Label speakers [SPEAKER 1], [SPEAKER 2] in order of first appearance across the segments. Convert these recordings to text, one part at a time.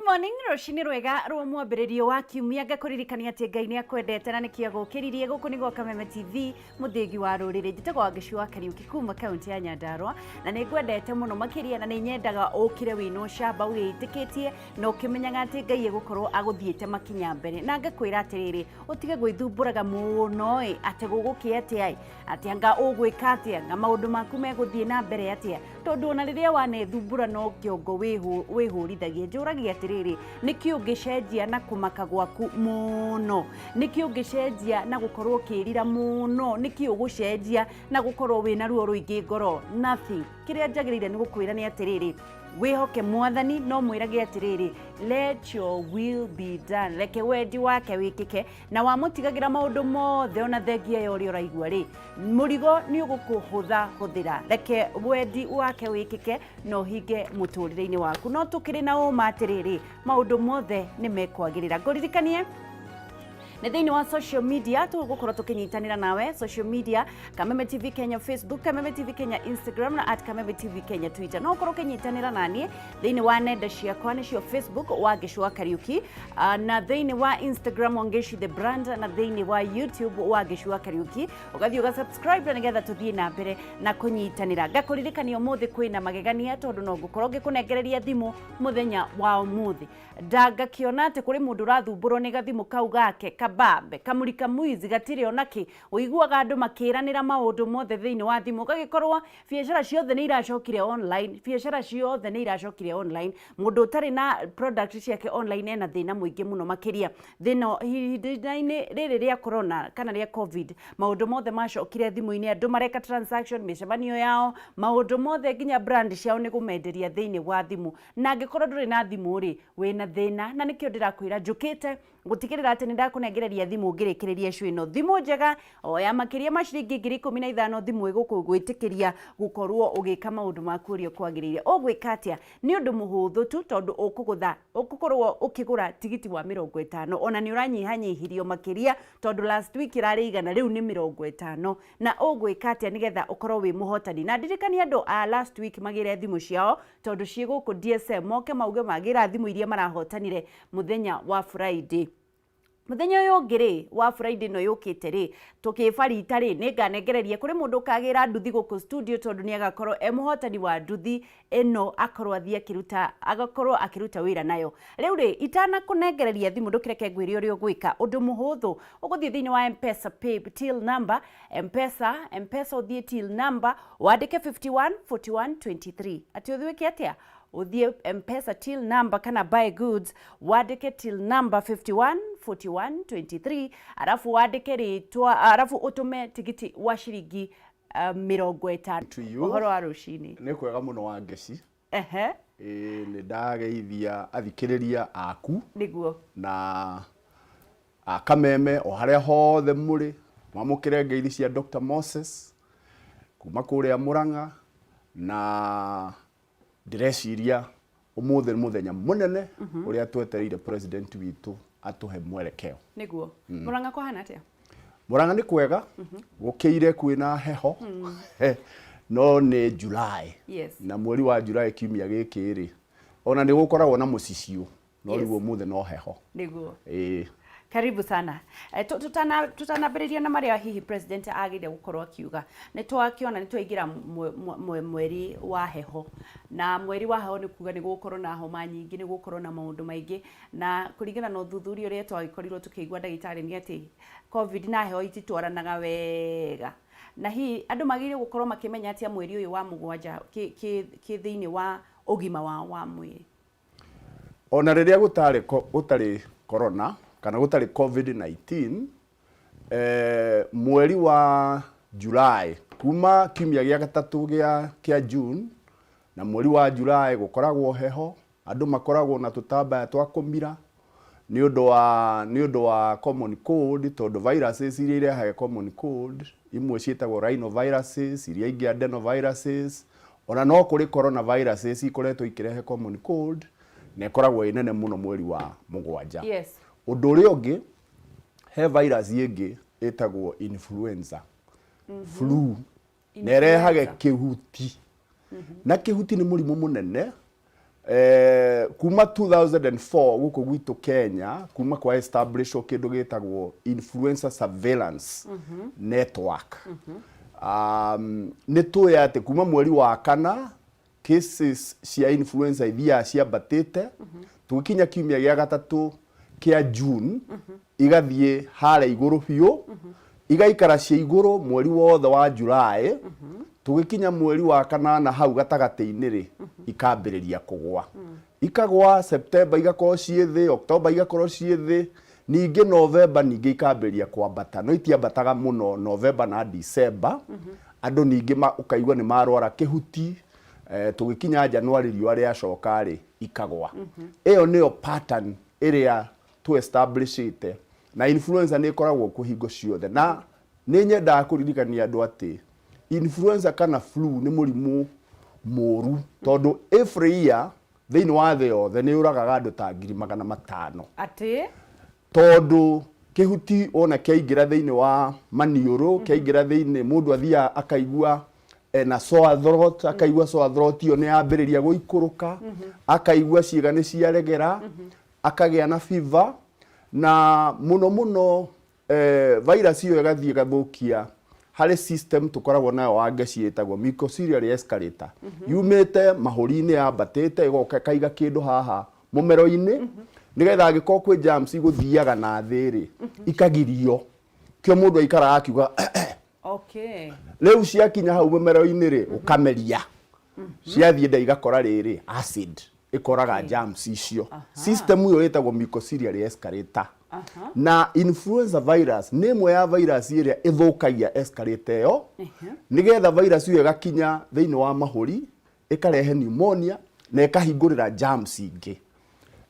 [SPEAKER 1] Morning, rũcinĩ rwega rwa mwambĩrĩrio wa kiumia. Ngakũririkania atĩ Ngai nĩ akwendete na nĩkĩo agũkĩririe. Gũkũ nĩ gwa Kameme TV, mũthĩgi wa rũrĩrĩ. Njĩtagwo Wangeci wa Kariũki kuma kaunti ya Nyandarua, na nĩ ngwendete mũno makĩria, na nĩ nyendaga ũkĩre wĩna ũcamba, wĩĩtĩkĩtie na ũkĩmenyaga atĩ Ngai egũkorwo agũthiĩte makinya mbere. Na ngakwĩra atĩrĩrĩ, ũtige gwĩthumbũraga mũno ĩ, atĩ gũgũkĩa atĩa ĩ, atĩ anga ũgwĩka atĩa na maũndũ maku megũthiĩ na mbere atĩa, tondũ ona rĩrĩa wanethumbũra no kĩongo wĩhũrithagia. Njũragia atĩrĩrĩ, nĩkĩ ũngĩcenjia na kũmaka gwaku mũno? Nĩkĩ ũngĩcenjia na gũkorwo ũkĩrira mũno? Nĩkĩ ũgũcenjia na gũkorwo wĩna ruo rũingĩ ngoro? Nothing. Kĩrĩa njagĩrĩire nĩ gũkwĩra nĩ atĩrĩrĩ, wĩhoke Mwathani, no mwĩrage atĩrĩrĩ, "Let your will be done." Reke wendi wake wĩkĩke, na wamũtigagĩra maũndũ mothe, ona thengia ya ũrĩa ũraigua rĩ, mũrigo nĩ ũgũkũhũtha hũthĩra. Reke wendi wake wĩkĩke na ũhinge mũtũrĩre-inĩ waku. No tũkĩrĩ na ũma atĩrĩrĩ, maũndũ mothe nĩ mekwagĩrĩra. Ngũririkanie nĩ thĩinĩ wa social media tũgũkorwo tũkĩnyitanĩra nawe. Social media, Kameme TV Kenya Facebook, Kameme TV Kenya Instagram na @KamemeTVKenya Twitter. No ũkorwo ũkĩnyitanĩra naniĩ thĩinĩ wa nenda ciakwa, nĩcio Facebook Wangeci wa Kariuki, na thĩinĩ wa Instagram Wangeci the Brand, na thĩinĩ wa YouTube Wangeci wa Kariuki. Ũgathiĩ ũga subscribe na nĩgetha tũthiĩ na mbere na kũnyitanĩra. Ngakũririkania ũmũthĩ kwĩna magegania, tondũ no ngũkorwo ngĩkũnengereria thimũ mũthenya wa ũmũthĩ. Ndangakĩona atĩ kũrĩ mũndũ ũrathumbũrwo nĩ gathimũ kau gake kabambe kamurika mwizi gatirĩ ona kĩ. Ũiguaga andũ makĩranĩra maũndũ mothe thĩinĩ wa thimũ, ũgagĩkorwo biacara ciothe nĩ iracokire online, biacara ciothe nĩ iracokire online. Mũndũ ũtarĩ na product ciake online ena thĩna mũingĩ mũno makĩria. Thĩna ihinda-inĩ rĩrĩ rĩa corona kana rĩa COVID, maũndũ mothe macokire thimũ-inĩ. Andũ mareka transaction, mĩcemanio yao, maũndũ mothe, nginya brand ciao nĩ kũmenderia thĩinĩ wa thimũ. Na angĩkorwo ndũrĩ na thimũ rĩ, wĩna thĩna, na nĩkĩo ndĩrakwĩra njũkĩte gũtigĩrĩra atĩ nĩ ndakũnengereria thimũ ngĩrĩkĩrĩria show ĩno, thimũ njega o ya makĩria ma ciringi 15,000, thimũ ĩgũgwĩtĩkĩria gũkorwo ũgĩka maũndũ maku ũrĩa kwagĩrĩire. Ũgwĩka atĩa? Nĩ ũndũ mũhũthũ tu, tondũ ũkũgũtha ũgũkorwo ũkĩgũra tigiti wa 50. Ona nĩ ũranyihanyihirio makĩria, tondũ last week ĩrarĩ 100, rĩu nĩ 50. Na ũgwĩka atĩa nĩgetha ũkorwo wĩ mũhotani? Na ndirikania andũ a last week magĩre thimũ ciao, tondũ ciĩ gũkũ DSM, moke mauge magĩra thimũ iria marahotanire mũthenya wa Friday. Mũthenya ũyũ ũngĩ rĩ, wa Friday ĩno yũkĩte rĩ, tũkĩbarita rĩ, nĩ nganengereria kũrĩ mũndũ ũkagĩra nduthi gũkũ studio, tondũ nĩ agakorwo e mũhotani wa nduthi ĩno, akorwo athiĩ akĩruta, agakorwo akĩruta wĩra nayo. Rĩu rĩ, itanakũnengereria thimũ, ndũkĩreke ngwĩre ũrĩa ũgwĩka. Ũndũ mũhũthũ, ũgũthiĩ thĩinĩ wa M-Pesa pay till number, M-Pesa, M-Pesa, ũthiĩ till number, wandĩke 51 41 23. Atĩ ũthiĩ wĩke atĩa? Ũthiĩ M-Pesa till number kana buy goods, wandĩke till number 51 41 23, arabu wandĩke rĩtwa, arabu ũtũme tigiti wa ciringi 50.
[SPEAKER 2] To you.
[SPEAKER 1] Ũhoro wa rũcinĩ?
[SPEAKER 2] Nĩ kwega mũno, wa Ngeci.
[SPEAKER 1] Ehe.
[SPEAKER 2] Ĩĩ, nĩ ndageithia athikĩrĩria aku na a Kameme o harĩa hothe mũrĩ. Mwamũkĩre ngeithi cia Dr. Moses kuma kũrĩa Mũrang'a, na ndĩreciria ũmũthĩ nĩ mũthenya mũnene ũrĩa twetereire president witũ atũhe mwerekeo.
[SPEAKER 1] Nĩguo. Mũrang'a kũhana atĩa?
[SPEAKER 2] Mũrang'a nĩ kwega, gũkĩire kwĩna heho, no nĩ July. Na mweri wa July, kiumia gĩkĩ rĩ, ona nĩ gũkoragwo na mũcicio, no rĩu ũmũthĩ no heho.
[SPEAKER 1] Nĩguo.
[SPEAKER 2] Ĩĩ.
[SPEAKER 1] Karibu sana. Tutanambĩrĩria na marĩa hihi president agĩrĩire gũkorwo akiuga, nĩ twakĩona nĩ twaingĩra mweri wa heho, na mweri wa heho nĩ kuga nĩ gũgũkorwo na homa nyingĩ, nĩ gũgũkorwo na maũndũ maingĩ. Na kũringana na ũthuthuria ũrĩa twagĩkorirwo tũkĩigua ndagĩtarĩ, nĩ atĩ COVID na heho ititwaranaga wega. Na hihi andũ magĩrĩire gũkorwo makĩmenya atĩa mweri ũyũ wa mũgwanja kĩ thĩinĩ wa ũgima wao wa mwĩrĩ?
[SPEAKER 2] Ona rĩrĩa gũtarĩ corona kana gũtarĩ COVID-19, mweri wa July, kuma kiumia gĩa gatatũ kĩa June na mweri wa July, gũkoragwo heho. Andũ makoragwo na tũtambaya twa kũmira nĩ ũndũ wa common cold, tondũ viruses iria irehaga common cold imwe ciĩtagwo rhinoviruses, iria ingĩ adenoviruses, ona no kũrĩ coronaviruses ikoretwo ikĩrehe common cold, na ĩkoragwo ĩ nene mũno mweri wa mũgwanja. Ũndũ ũrĩa ũngĩ, he virus ĩngĩ ĩtagwo influenza, flu, na ĩrehage
[SPEAKER 1] Influenza.
[SPEAKER 2] kĩhuti, na kĩhuti nĩ mũrimũ mũnene. Kuma 2004 gũkũ gwitũ Kenya, kuma kwa establishwo kĩndũ gĩtagwo influenza surveillance network, nĩ tũĩ atĩ kuma mweri wa kana cases cia influenza ithiaga ciambatĩte, tũgĩkinya kiumia gĩa gatatũ kĩa June igathiĩ harĩa igũrũ biũ, igaikara cia igũrũ mweri wothe wa July, tũgĩkinya mweri wa kanana hau gatagatĩ-inĩ rĩ, ikambĩrĩria kũgwa, ikagwa September igakorwo ciĩ thĩ, October igakorwo ciĩ thĩ, ningĩ November ningĩ ikambĩrĩria kwambata, no itiambataga mũno November na December. Andũ ningĩ ũkaigua nĩ marwara kĩhuti. Tũgĩkinya January riũa rĩacoka rĩ, ikagwa. Ĩyo nĩyo pattern ĩrĩa tũ establishĩte, na influenza nĩ ĩkoragwo kuo hingo ciothe. Na nĩ nyendaga kũririkania andũ atĩ influenza kana flu nĩ mũrimũ mũru, tondũ every year thĩinĩ wa thĩ yothe nĩ ũragaga andũ ta 500,000.
[SPEAKER 1] Atĩ?
[SPEAKER 2] Tondũ kĩhuti wona kĩaingĩra thĩinĩ wa maniũrũ, kĩaingĩra thĩinĩ, mũndũ athiaga akaigua ena sore throat, akaigua sore throat ĩyo nĩ yambĩrĩria gũikũrũka, akaigua ciĩga nĩ ciaregera, akagĩa na fever, na mũno mũno virus ĩyo ĩgathiĩ ĩgathũkia harĩ system tũkoragwo nayo wa ngeci ĩtagwo mucociliary escalator, yumĩte mahũri-inĩ yambatĩte ĩgoka ĩkaiga kĩndũ haha mũmero-inĩ, nĩgetha angĩkorwo kwĩ germs igũthiaga na thĩ rĩ, ikagirio kĩo mũndũ aikaraga akiuga. Rĩu ciakinya hau mũmero-inĩ rĩ, ũkameria, ciathiĩ nda igakora rĩrĩ acid ĩkoraga germs icio. System ĩyo ĩtagwo mucociliary escalator, na influenza virus nĩ ĩmwe ya virus ĩrĩa ĩthũkagia escalator ĩyo, nĩgetha virus ĩyo ĩgakinya thĩinĩ wa mahũri, ĩkarehe pneumonia na ĩkahingũrĩra germs ingĩ.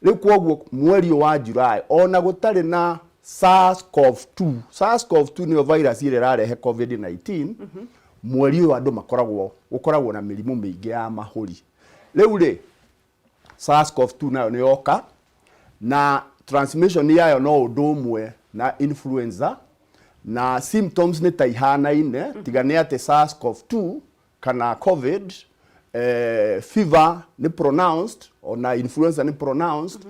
[SPEAKER 2] Rĩu kwoguo mweri ũyũ wa July, ona gũtarĩ na SARS-CoV-2, SARS-CoV-2 nĩyo virus ĩrĩa ĩrarehe COVID-19, mweri ũyũ andũ makoragwo gũkoragwo na mĩrimũ mĩingĩ ya mahũri. Rĩu rĩ, SARS-CoV-2 nayo nĩ yoka, na transmission yayo no ũndũ ũmwe na influenza, na symptoms nĩ ta ihanaine, tiga nĩ atĩ SARS-CoV-2 kana COVID, fever nĩ pronounced, ona influenza nĩ pronounced,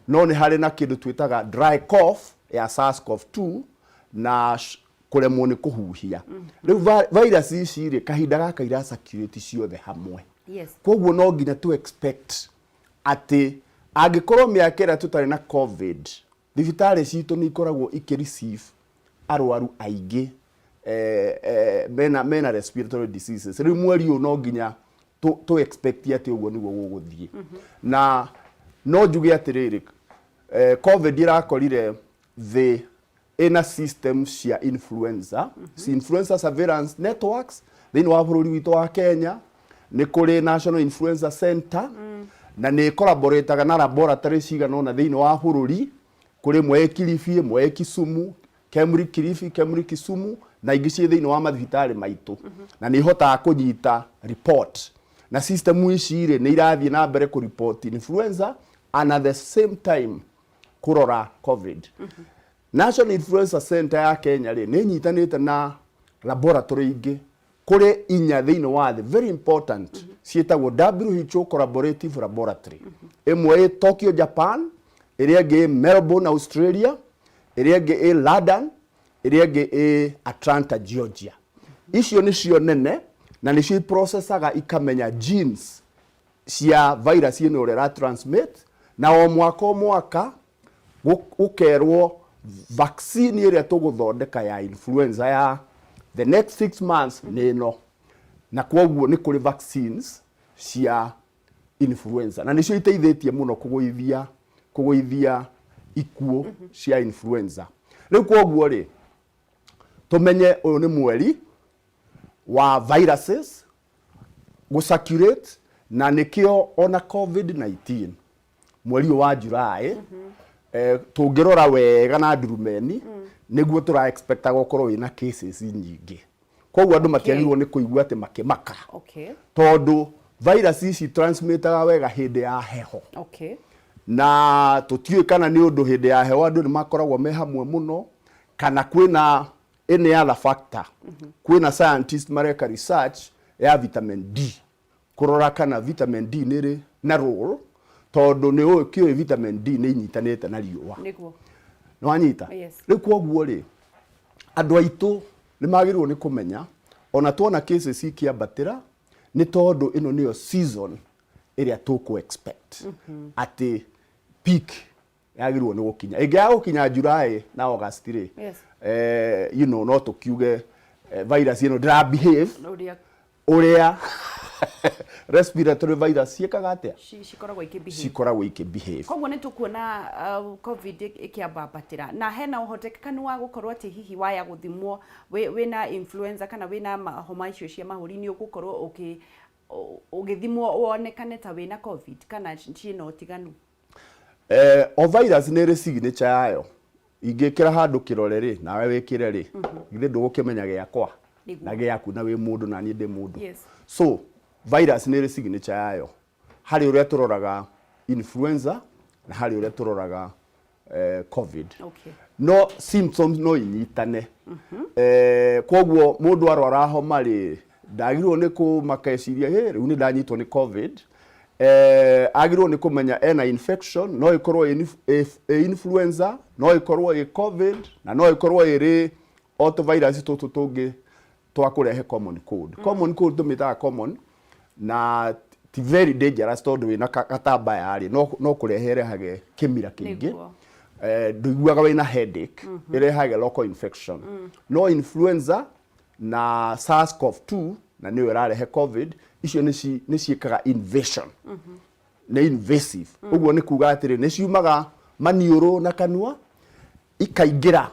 [SPEAKER 2] no nĩ harĩ na kĩndũ twĩtaga dry cough ya SARS-CoV-2 na kũremwo nĩ kũhuhia. Rĩu virus ici rĩ, kahinda gaka ira circulate ciothe hamwe. Koguo no nginya tu expect atĩ angĩkorwo mĩaka ĩrĩa tũtarĩ na COVID, thibitarĩ citũ nĩ ikoragwo ikĩ receive arwaru aingĩ mena respiratory diseases. Rĩu mweri ũyũ no nginya tu expect atĩ ũguo nĩguo gũgũthiĩ. Na no njuge atĩrĩrĩ, COVID ĩrakorire thĩ ĩna system cia influenza, influenza surveillance networks. Thĩinĩ wa bũrũri witũ wa Kenya nĩ kũrĩ National Influenza Center, na nĩ collaborataga na laboratory cigana ũna thĩinĩ wa bũrũri. Kũrĩ ĩmwe ĩ Kilifi, ĩmwe ĩ Kisumu, Kemri Kilifi, Kemri Kisumu, na ingĩ ciĩ thĩinĩ wa mathibitarĩ maitũ, na nĩ ihotaga kũnyita report. Na system ici rĩ, nĩ irathiĩ na mbere kũ report influenza and at the same time kũrora COVID. National Influenza Center ya Kenya rĩ, nĩ ĩnyitanĩte na laboratory ingĩ kũrĩ inya thĩinĩ wa thĩ, very important, ciĩtagwo WHO Collaborative Laboratory. Ĩmwe ĩ Tokyo, Japan, ĩrĩa ĩngĩ ĩ Melbourne, Australia, ĩrĩa ĩngĩ ĩ London, ĩrĩa ĩngĩ ĩ Atlanta, Georgia. Icio nĩcio nene na nĩcio iprocessaga ikamenya genes cia virus ĩno ũrĩa ĩra transmit, na o mwaka o mwaka gũkerwo vaccine ĩrĩa tũgũthondeka ya influenza ya the next 6 months nĩ ĩno. Na kwoguo nĩ kũrĩ vaccines cia influenza, na nĩcio iteithĩtie mũno kũgũithia ikuũ cia influenza. Rĩu kwoguo rĩ, tũmenye ũyũ nĩ mweri wa viruses gũcirculate, na nĩkĩo ona COVID-19 mweri ũyũ wa July, tũngĩrora wega na ndurumeni, nĩguo tũra expectaga ũkorwo wĩna cases nyingĩ. Koguo andũ matiagĩrĩirwo nĩ kũigua atĩ makĩmaka, tondũ virus ici transmitaga wega hĩndĩ ya heho. Na tũtiũĩ kana nĩ ũndũ hĩndĩ ya heho andũ nĩ makoragwo me hamwe mũno, kana kwĩna any other factor. Kwĩna scientist mareka research ya vitamin D, kũrora kana vitamin D nĩ ĩrĩ na role. Tondũ nĩ ũĩ kĩũĩ vitamin D nĩ inyitanĩte na riũa.
[SPEAKER 1] Nĩguo.
[SPEAKER 2] Nĩ wanyita?
[SPEAKER 1] Yes.
[SPEAKER 2] Rĩu kwoguo rĩ, andũ aitũ nĩ magĩrĩirwo nĩ kũmenya ona tuona cases ikĩambatĩra nĩ tondũ ĩno nĩyo season ĩrĩa tũkũ expect atĩ peak yagĩrĩirwo nĩ gũkinya. Ĩngĩaga gũkinya July na August rĩ, no tũkiuge virus ĩno ndĩra behave
[SPEAKER 1] Ũrĩa
[SPEAKER 2] ũrĩa respiratory virus ciĩkaga atĩa,
[SPEAKER 1] cikoragwo ikĩ
[SPEAKER 2] cikoragwo ikĩ behave.
[SPEAKER 1] Koguo nĩ tũkuona COVID ĩkĩambambatĩra, na hena ũhotekekanu wa gũkorwo atĩ hihi waya gũthimwo wĩna influenza kana wĩna homa icio cia mahũri, nĩ ũgũkorwo ũgĩthimwo wonekane ta wĩna COVID, kana ciĩna ũtiganu?
[SPEAKER 2] O virus nĩ ĩrĩ signature yayo. Ingĩkĩra handũ kĩrore rĩ, nawe wĩkĩre rĩ, githĩ ndũgũkĩmenya gĩakwa na gĩaku, na wĩ mũndũ na niĩ ndĩ mũndũ? So virus nĩ ĩrĩ signature yayo harĩ ũrĩa tũroraga influenza na harĩ ũrĩa tũroraga COVID. No symptoms no inyitane. Koguo mũndũ arwara homa rĩ, ndagĩrĩirwo nĩ kũmaka eciria, "Hĩ, rĩu nĩ ndanyitwo nĩ COVID." Agĩrĩirwo nĩ kũmenya ena infection, no ĩkorwo ĩ influenza, no ĩkorwo ĩ COVID, na no ĩkorwo ĩrĩ o tũvirus tũtũ tũngĩ twa kũrehe common cold. Common cold tũmĩtaga common na ti very dangerous, tondũ wĩna gatambaya rĩ, no kũrehe ĩrehage kĩmira kĩingĩ. Ndũiguaga wĩna headache, ĩrehage local infection. No influenza na SARS-CoV-2, na nĩyo ĩrarehe COVID, icio nĩ ciĩkaga invasion, nĩ invasive. Ũguo nĩ kuga atĩrĩ, nĩ ciumaga maniũrũ na kanua, ikaingĩra,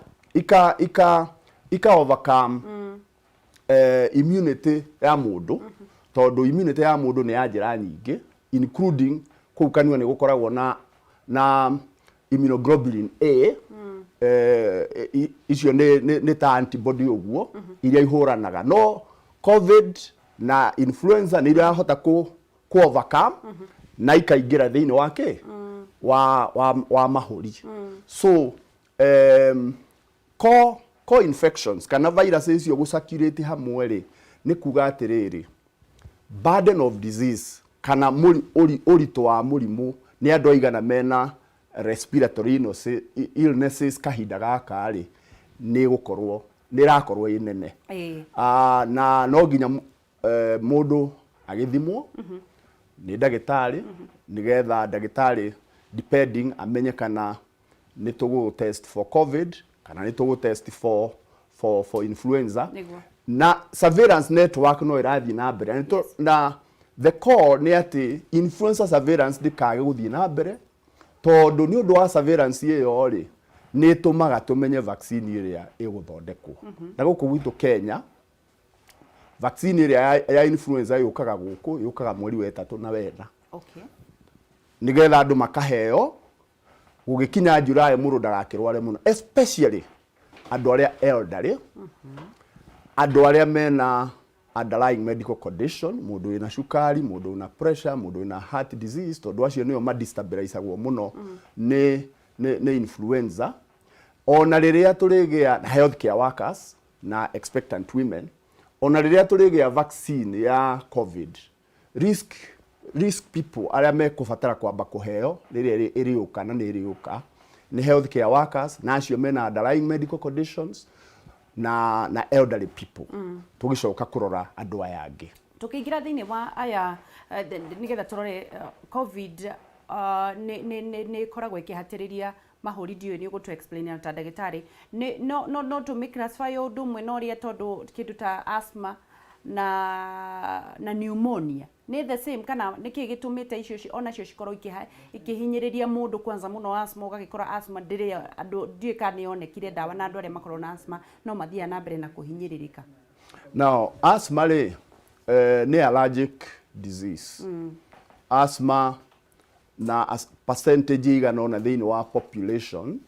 [SPEAKER 2] ika overcome immunity ya mũndũ, tondũ immunity ya mũndũ nĩ ya njĩra nyingĩ, including kũu kanua nĩ gũkoragwo na immunoglobulin A. Icio nĩ ta antibody ũguo iria ihũranaga no COVID na influenza nĩ irahota ku overcome na ikaingĩra thĩinĩ wa kĩ wa mahũri. So co infections kana virus icio gũcirculate hamwe rĩ, nĩ kuga atĩrĩrĩ, burden of disease kana ũritũ wa mũrimũ nĩ andũ aigana mena respiratory illnesses kahinda gaka rĩ, nĩ gũkorwo nĩ ĩrakorwo ĩ nene. Na no nginya mũndũ agĩthimwo nĩ ndagĩtarĩ, nĩgetha ndagĩtarĩ depending amenye kana nĩ tũgũ test for COVID kana nĩ tũgũ test for influenza. Na surveillance network no ĩrathiĩ na mbere. Na the core nĩ atĩ influenza surveillance ndĩkage gũthiĩ na mbere, tondũ nĩ ũndũ wa surveillance ĩyo rĩ, nĩ ĩtũmaga tũmenye vaccine ĩrĩa ĩgũthondekwo. Na gũkũ gwitũ Kenya, vaccine ĩrĩa ya influenza yũkaga gũkũ, yũkaga mweri wa ĩtatũ na wena, nĩgetha andũ makaheo gũgĩkinya July, mũndũ ndagakĩrware mũno, especially andũ arĩa elderly, andũ arĩa mena underlying medical condition, mũndũ wĩna cukari, mũndũ wĩna pressure, mũndũ wĩna heart disease, tondũ acio nĩo madestabilizagwo mũno nĩ influenza. Ona rĩrĩa tũrĩgĩa na healthcare workers na expectant women, ona rĩrĩa tũrĩgĩa vaccine ya COVID, risk people arĩa mekũbatara kwamba kũheo rĩrĩa ĩrĩũka, na nĩ ĩrĩũka, nĩ healthcare workers na acio mena underlying medical conditions na elderly people, tũgĩcoka kũrora andũ aya angĩ.
[SPEAKER 1] Tũkĩingĩra thĩinĩ wa aya, nĩgetha tũrore COVID nĩ ĩkoragwo ĩkĩhatĩrĩria mahũri, ndiũĩ nĩ ũgũtũ explain ta ndagĩtarĩ, nĩ no tũmĩ classify ũndũ ũmwe na ũrĩa, tondũ kĩndũ ta asthma na pneumonia nĩ the same, kana nĩkĩ gĩtũmĩte icio onacio cikorwo ikĩhinyĩrĩria mũndũ, kwanza mũno asthma? Ũgagĩkora asthma ndĩrĩ andũ, ndiũĩ kana nĩ yonekire ndawa, na andũ arĩa makoragwo na asthma no mathiaga na mbere na kũhinyĩrĩrĩka.
[SPEAKER 2] Now, asthma rĩ, nĩ allergic disease. Asthma na percentage igana ũna thĩinĩ wa population,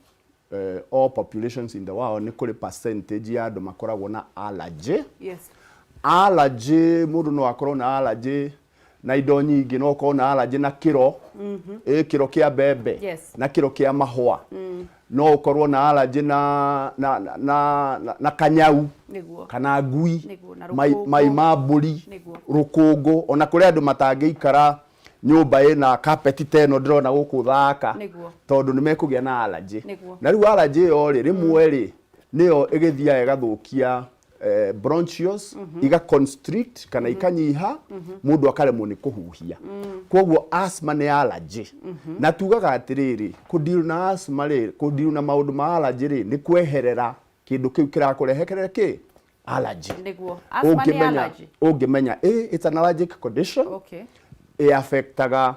[SPEAKER 2] all populations in the world, nĩ kũrĩ percentage ya andũ makoragwo na allergy. Allergy, mũndũ no akorwo na allergy na indo nyingĩ. No ũkorwo na allergy na kĩro, ĩ kĩro kĩa mbembe, na kĩro kĩa mahũa. No ũkorwo na allergy na kanyau kana ngui,
[SPEAKER 1] Nĩguo, na
[SPEAKER 2] mai,
[SPEAKER 1] rũkũngũ.
[SPEAKER 2] Mai ma mbũri, rũkũngũ. Ona kũrĩ andũ matangĩikara Nyũmba ĩna carpet ta ĩno ndĩrona gũkũ thaka. Tondũ nĩ mekũgĩa na allergy. Na rĩu allergy ĩyo rĩ, rĩmwe rĩ, nĩyo ĩgĩthiaga ĩgathũkia bronchioles, iga constrict kana ikanyiha, mũndũ akaremwo nĩ kũhuhia. Koguo asthma nĩ allergy. Na tugaga atĩrĩrĩ, kũdeal na asthma rĩ, kũdeal na maũndũ ma allergy rĩ, nĩ kweherera kĩndũ kĩu kĩrakũrehekerera kĩ allergy.
[SPEAKER 1] Asthma nĩ
[SPEAKER 2] Ũngĩmenya
[SPEAKER 1] allergy?
[SPEAKER 2] Ũngĩmenya, it's an allergic condition. Ĩaffectaga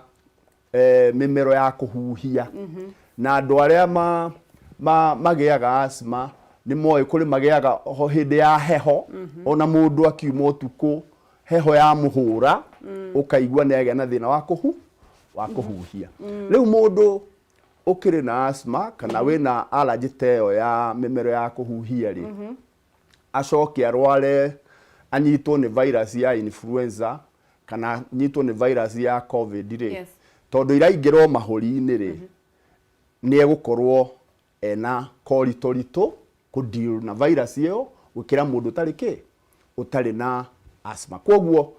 [SPEAKER 2] mĩmero ya kũhuhia. Na andũ arĩa magĩaga asthma nĩ moĩ kũrĩ magĩaga ho hĩndĩ ya heho. Ona mũndũ akiuma ũtukũ, heho ya mũhũra, ũkaigua nĩ agĩa na thĩna wa kũhuhia. Rĩu mũndũ ũkĩrĩ na asthma kana wĩna allergy ta ĩyo ya mĩmero ya kũhuhia rĩ, acoke arware, anyitwo nĩ virus ya influenza kana anyitwo nĩ virus ya COVID rĩ, tondũ iraingĩra o mahũri-inĩ rĩ, nĩ egũkorwo ena koritũritũ kũdeal na virus ĩyo gũkĩra mũndũ ũtarĩ kĩ ũtarĩ na asthma. Koguo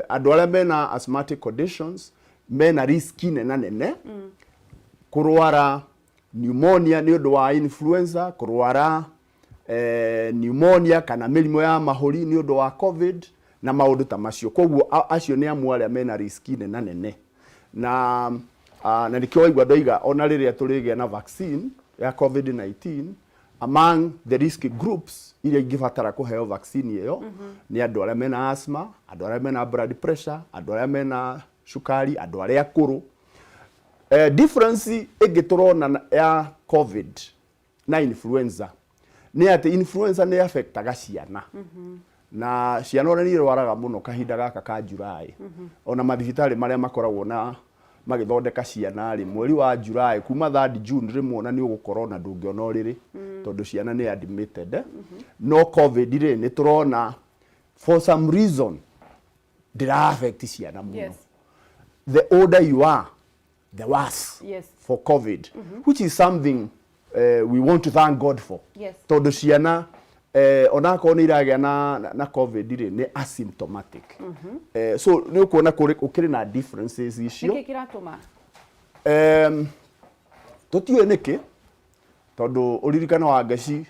[SPEAKER 2] andũ arĩa mena asthmatic conditions mena risk nena nene kũrwara pneumonia nĩ ũndũ wa influenza, kũrwara pneumonia kana mĩrimũ ya mahũri nĩ ũndũ wa COVID na maũndũ ta macio. Koguo acio nĩ amwe arĩa mena risk nena nene. Na nĩkĩo waigua ndoiga ona rĩrĩa tũrĩgĩa na vaccine ya COVID-19, among the risk groups iria ingĩbatara kũheo vaccine ĩyo nĩ andũ arĩa mena asthma, andũ arĩa mena blood pressure, andũ arĩa mena cukari, andũ arĩa akũrũ. Difference ĩngĩ tũrona ya COVID na influenza nĩ atĩ influenza nĩ affectaga ciana, na ciana ona nĩ irwaraga mũno kahinda gaka ka July. Ona mathibitarĩ marĩa makoragwo na magĩthondeka ciana rĩ, mweri wa July kuma 3rd June rĩmwe ona nĩ ũgũkorwo na ndũngĩona ũrĩrĩ tondũ ciana nĩ admitted. No COVID rĩ, nĩ tũrona for some reason ndĩra affect ciana mũno. The older you are, the worse for COVID, which is something we want to thank God for, tondũ ciana onakorwo nĩ iragĩa na COVID rĩ, nĩ asymptomatic. So nĩ ũkuona gũkĩrĩ na differences icio.
[SPEAKER 1] Nĩkĩ kĩratũma?
[SPEAKER 2] Tũtiũĩ nĩkĩ, tondũ ũririkano wa Ngeci,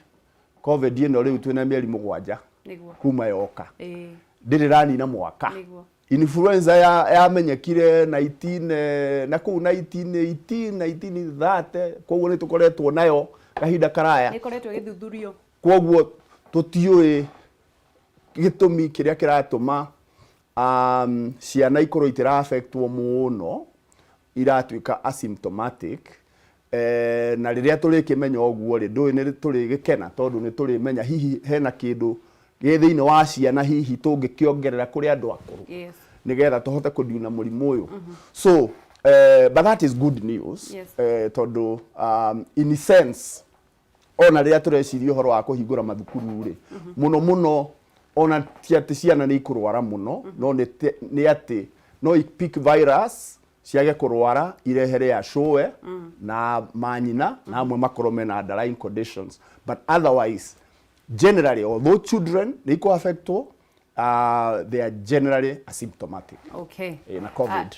[SPEAKER 2] COVID ĩno rĩu twĩna mĩeri 7 kuma yoka, ndĩrĩ ranina mwaka. Influenza yamenyekire 19 na kũu 1918, 1930, koguo nĩ tũkoretwo nayo kahinda karaya.
[SPEAKER 1] Nĩ ĩkoretwo ĩgĩthuthurio.
[SPEAKER 2] Koguo tũtiũĩ gĩtũmi kĩrĩa kĩratũma ciana ikorwo itĩra affectwo mũno, iratuĩka asymptomatic. Na rĩrĩa tũrĩkĩmenya ũguo rĩ, ndũĩ nĩ tũrĩgĩkena tondũ nĩ tũrĩmenya hihi hena kĩndũ gĩ thĩinĩ wa ciana hihi tũngĩkĩongerera kũrĩ andũ akũrũ nĩgetha tũhote kũdeal na mũrimũ ũyũ. So but that is good news, tondũ in a sense ona rĩrĩa tũreciria ũhoro wa kũhingũra mathukuru rĩ, mũno mũno ona ti atĩ ciana nĩ ikũrwara mũno, no nĩ atĩ no i pick virus, ciage kũrwara, irehere acũwe na manyina na amwe makorwo mena underlying conditions. But otherwise, generally, although children nĩ ikũ affectwo, they are generally asymptomatic. Na COVID.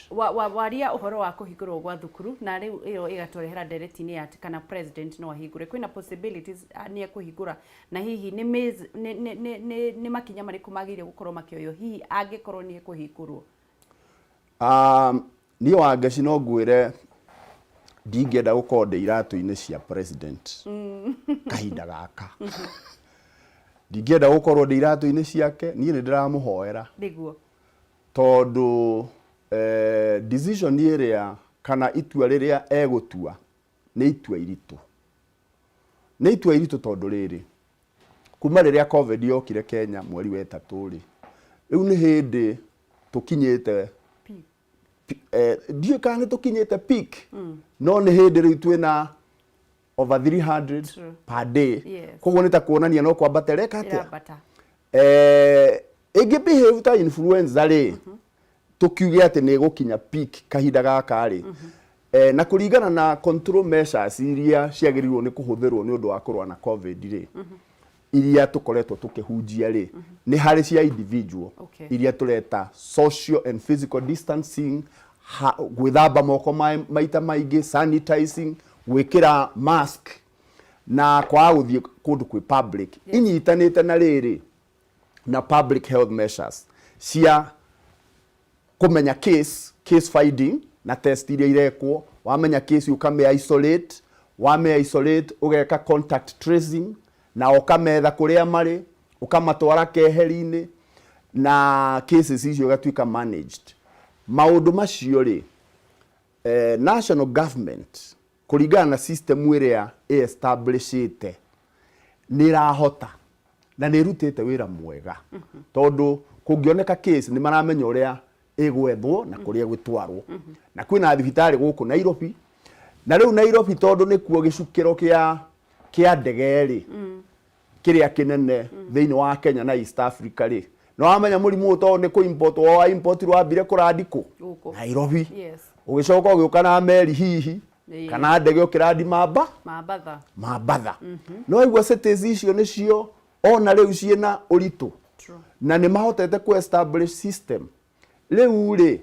[SPEAKER 1] Waria ũhoro wa kũhingũrwo gwa thukuru, na rĩu ĩyo ĩgatũrehera ndereti-inĩ ya atĩ kana president no ahingũre, kwĩna possibilities nĩ ekũhingũra, na hihi nĩ makinya marĩkũ magĩrĩire gũkorwo makĩoywo hihi angĩkorwo nĩ ekũhingũrwo?
[SPEAKER 2] Niĩ Wangeci no ngwĩre ndingĩenda gũkorwo ndĩ iratũ-inĩ cia president kahinda gaka. Ndingĩenda gũkorwo ndĩ iratũ-inĩ ciake. Niĩ nĩ ndĩramũhoera tondũ decision ĩrĩa kana itua rĩrĩa egũtua nĩ itua iritũ, nĩ itua iritũ, tondũ rĩrĩ, kuma rĩrĩa COVID yokire Kenya mweri wa ĩtatũ rĩ, rĩu nĩ hĩndĩ tũkinyĩte
[SPEAKER 1] Peak.
[SPEAKER 2] Ndiũĩ kana nĩ tũkinyĩte peak, no nĩ hĩndĩ rĩu twĩna over 300 per day. Koguo nĩ ta kuonania no kwambata ĩreka atĩa?
[SPEAKER 1] Ĩrambata.
[SPEAKER 2] Ĩngĩ behave ta influenza rĩ, tũkiuge atĩ nĩ ĩgũkinya peak kahinda gaka rĩ, na kũringana na control measures iria ciagĩrĩirwo nĩ kũhũthĩrwo nĩ ũndũ wa kũrũa na COVID rĩ, Iria tũkoretwo tũkĩhunjia rĩ, nĩ harĩ cia individual, iria tũreta social and physical distancing, gwĩthamba moko maita maingĩ, sanitizing, gwĩkĩra mask na kwaga gũthiĩ kũndũ kwĩ public, inyitanĩte na rĩrĩ na public health measures cia kũmenya case finding na test iria irekwo. Wamenya case, ũkamĩ isolate, wamĩ isolate, ũgeka contact tracing na ũkametha kũrĩa marĩ, ũkamatwara keheri-inĩ na cases icio igatuĩka managed. Maũndũ macio rĩ, national government kũringana na system ĩrĩa ĩ-establishĩte nĩ ĩrahota na nĩ ĩrutĩte wĩra mwega, tondũ kũngĩoneka case nĩ maramenya ũrĩa ĩgwethwo na kũrĩa ĩgũtwarwo, na kwĩna thibitarĩ gũkũ Nairobi. Na rĩu Nairobi, tondũ nĩkuo gĩcukĩro kĩa ndege rĩ, kĩrĩa kĩnene thĩinĩ wa Kenya na East Africa rĩ, nĩ wamenya mũrimũ ũyũ tondũ nĩ kũ import wa import, wambire kũrandi kũ?
[SPEAKER 1] Gũkũ.
[SPEAKER 2] Nairobi. Ũgĩcoka ũgĩũka na meri hihi kana ndege, ũkĩrandi mamba
[SPEAKER 1] Mambatha.
[SPEAKER 2] Mambatha. No igua cities icio nĩcio ona rĩu ciĩna ũritũ na nĩ mahotete ku establish system rĩu rĩ,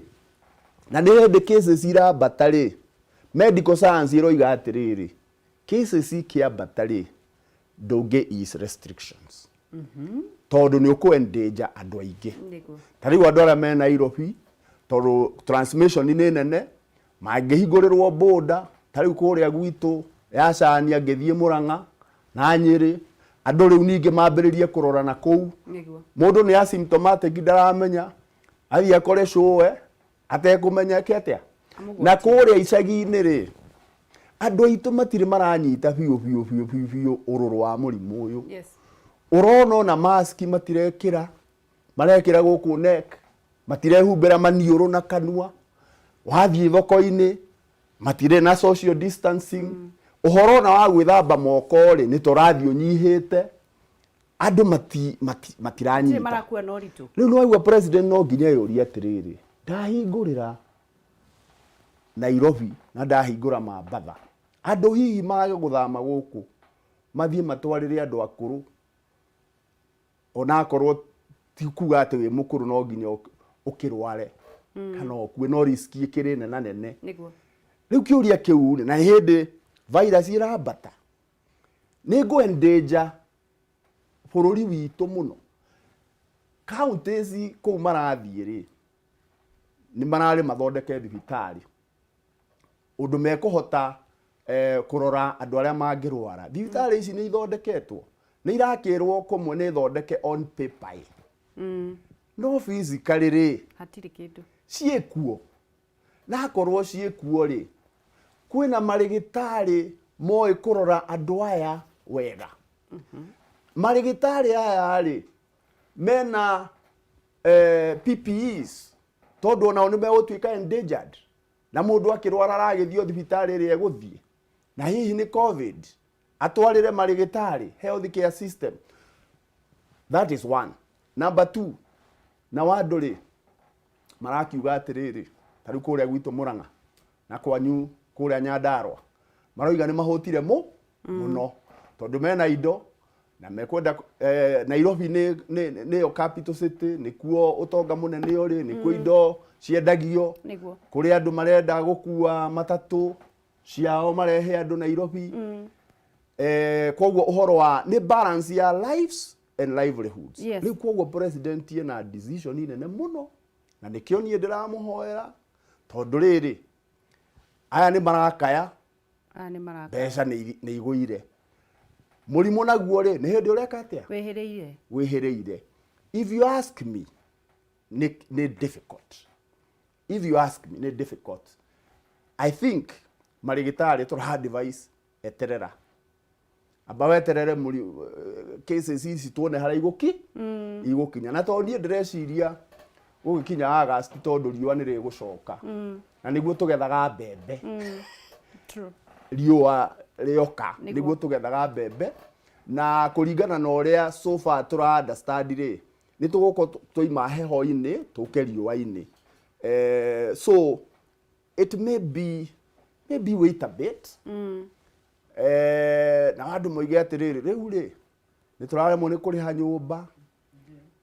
[SPEAKER 2] na nĩ hĩndĩ cases irambata rĩ, medical science ĩroiga atĩrĩrĩ, cases ikĩambata rĩ, ndũngĩ ease restrictions tondũ nĩ ũkũ endanger andũ aingĩ. Ta rĩu andũ arĩa me Nairobi, tondũ transmission nĩ nene, mangĩhingũrĩrwo border ta rĩu kũrĩa gwitũ ya Cania ngĩthiĩ Mũrang'a na Nyĩrĩ, andũ rĩu ningĩ mambĩrĩrie kũrora na kũu. Mũndũ nĩ asymptomatic, ndaramenya, athiĩ akore cũwe atekũmenya eke atĩa.
[SPEAKER 1] Amũgwatie.
[SPEAKER 2] Na kũrĩa icagi-inĩ rĩ, andũ aitũ matirĩ maranyita biũ biũ biũ biũ biũ ũrũrũ wa mũrimũ ũyũ. Ũrona ona maski matirekĩra, marekĩra gũkũ neck, matirehumbĩra maniũrũ na kanua. Wathiĩ thoko-inĩ matirĩ na social distancing. Ũhoro ona wa gwĩthamba moko rĩ, nĩ tũrathiĩ ũnyihĩte, andũ
[SPEAKER 1] Matirĩ
[SPEAKER 2] matiranyita.
[SPEAKER 1] Marakua na ũritũ.
[SPEAKER 2] Rĩu nĩwaigua president no nginya eyũrie atĩrĩrĩ, ndahingũrĩra Nairobi na ndahingũra Mambatha, andũ hihi mage gũthama gũkũ mathiĩ matwarĩre andũ akũrũ, onakorwo ti kuga atĩ wĩ mũkũrũ no nginya ũkĩrware kana ũkue, no risk ĩkĩrĩ nena nene. Rĩu kĩũria kĩu rĩ, na hĩndĩ virus ĩrambata, nĩ ngũ endanger bũrũri witũ mũno. Counties kũu marathiĩ rĩ, nĩ mararĩ mathondeke thibitarĩ ũndũ mekũhota kũrora andũ arĩa mangĩrwara. Thibitarĩ ici nĩ ithondeketwo, nĩ irakĩrwo kũmwe nĩ thondeke on paper, no physically rĩ,
[SPEAKER 1] Hatirĩ kĩndũ.
[SPEAKER 2] Ciĩkuo? Na akorwo ciĩkuo rĩ, kwĩna marĩgĩtarĩ moĩ kũrora andũ aya wega? Marĩgĩtarĩ aya rĩ, mena PPEs? Tondũ onao nĩ megũtuĩka endangered, na mũndũ akĩrwara aragĩthiĩ o thibitarĩ ĩrĩa egũthiĩ, na hihi nĩ COVID, atwarĩre marĩgĩtarĩ? Health care system, that is one. Number two, na wandũ rĩ, marakiuga atĩrĩrĩ, ta rĩu kũrĩa gwitũ Mũrang'a na kwanyu kũrĩa Nyandarũa, maroiga nĩ mahũtire mũno tondũ mena indo na mekwenda Nairobi nĩyo capital city, nĩkuo ũtonga mũnene ũrĩ, nĩkuo indo ciendagio. Kũrĩ andũ marenda gũkua matatũ ciao marehe andũ Nairobi. Koguo ũhoro wa nĩ balance ya lives and livelihoods. Rĩu koguo president ena decision nene mũno, na nĩkĩo niĩ ndĩramũhoera, tondũ rĩrĩ, aya nĩ marakaya.
[SPEAKER 1] Aya nĩ maraka.
[SPEAKER 2] Mbeca nĩ igũire, mũrimũ naguo rĩ, nĩ hĩndĩ ũreka atĩa?
[SPEAKER 1] Wĩhĩrĩire.
[SPEAKER 2] Wĩhĩrĩire. If you ask me, nĩ difficult. If you ask me, nĩ difficult. I think marĩgĩtarĩ tũra advice, eterera, amba weterere mũri cases ici tuone harĩa igũkinya, na tondũ niĩ ndĩreciria gũgĩkinya August, tondũ riũa nĩ rĩgũcoka na nĩguo tũgethaga mbembe. Riũa rĩoka nĩguo tũgethaga mbembe, na kũringana na ũrĩa so far tũra understand rĩ, nĩ tũgũkorwo twaima heho-inĩ tũke riũa-inĩ. So it may be maybe wait a bit. Na andũ moige atĩrĩrĩ, rĩu rĩ, Nĩ tũraremwo nĩ kũrĩha nyũmba,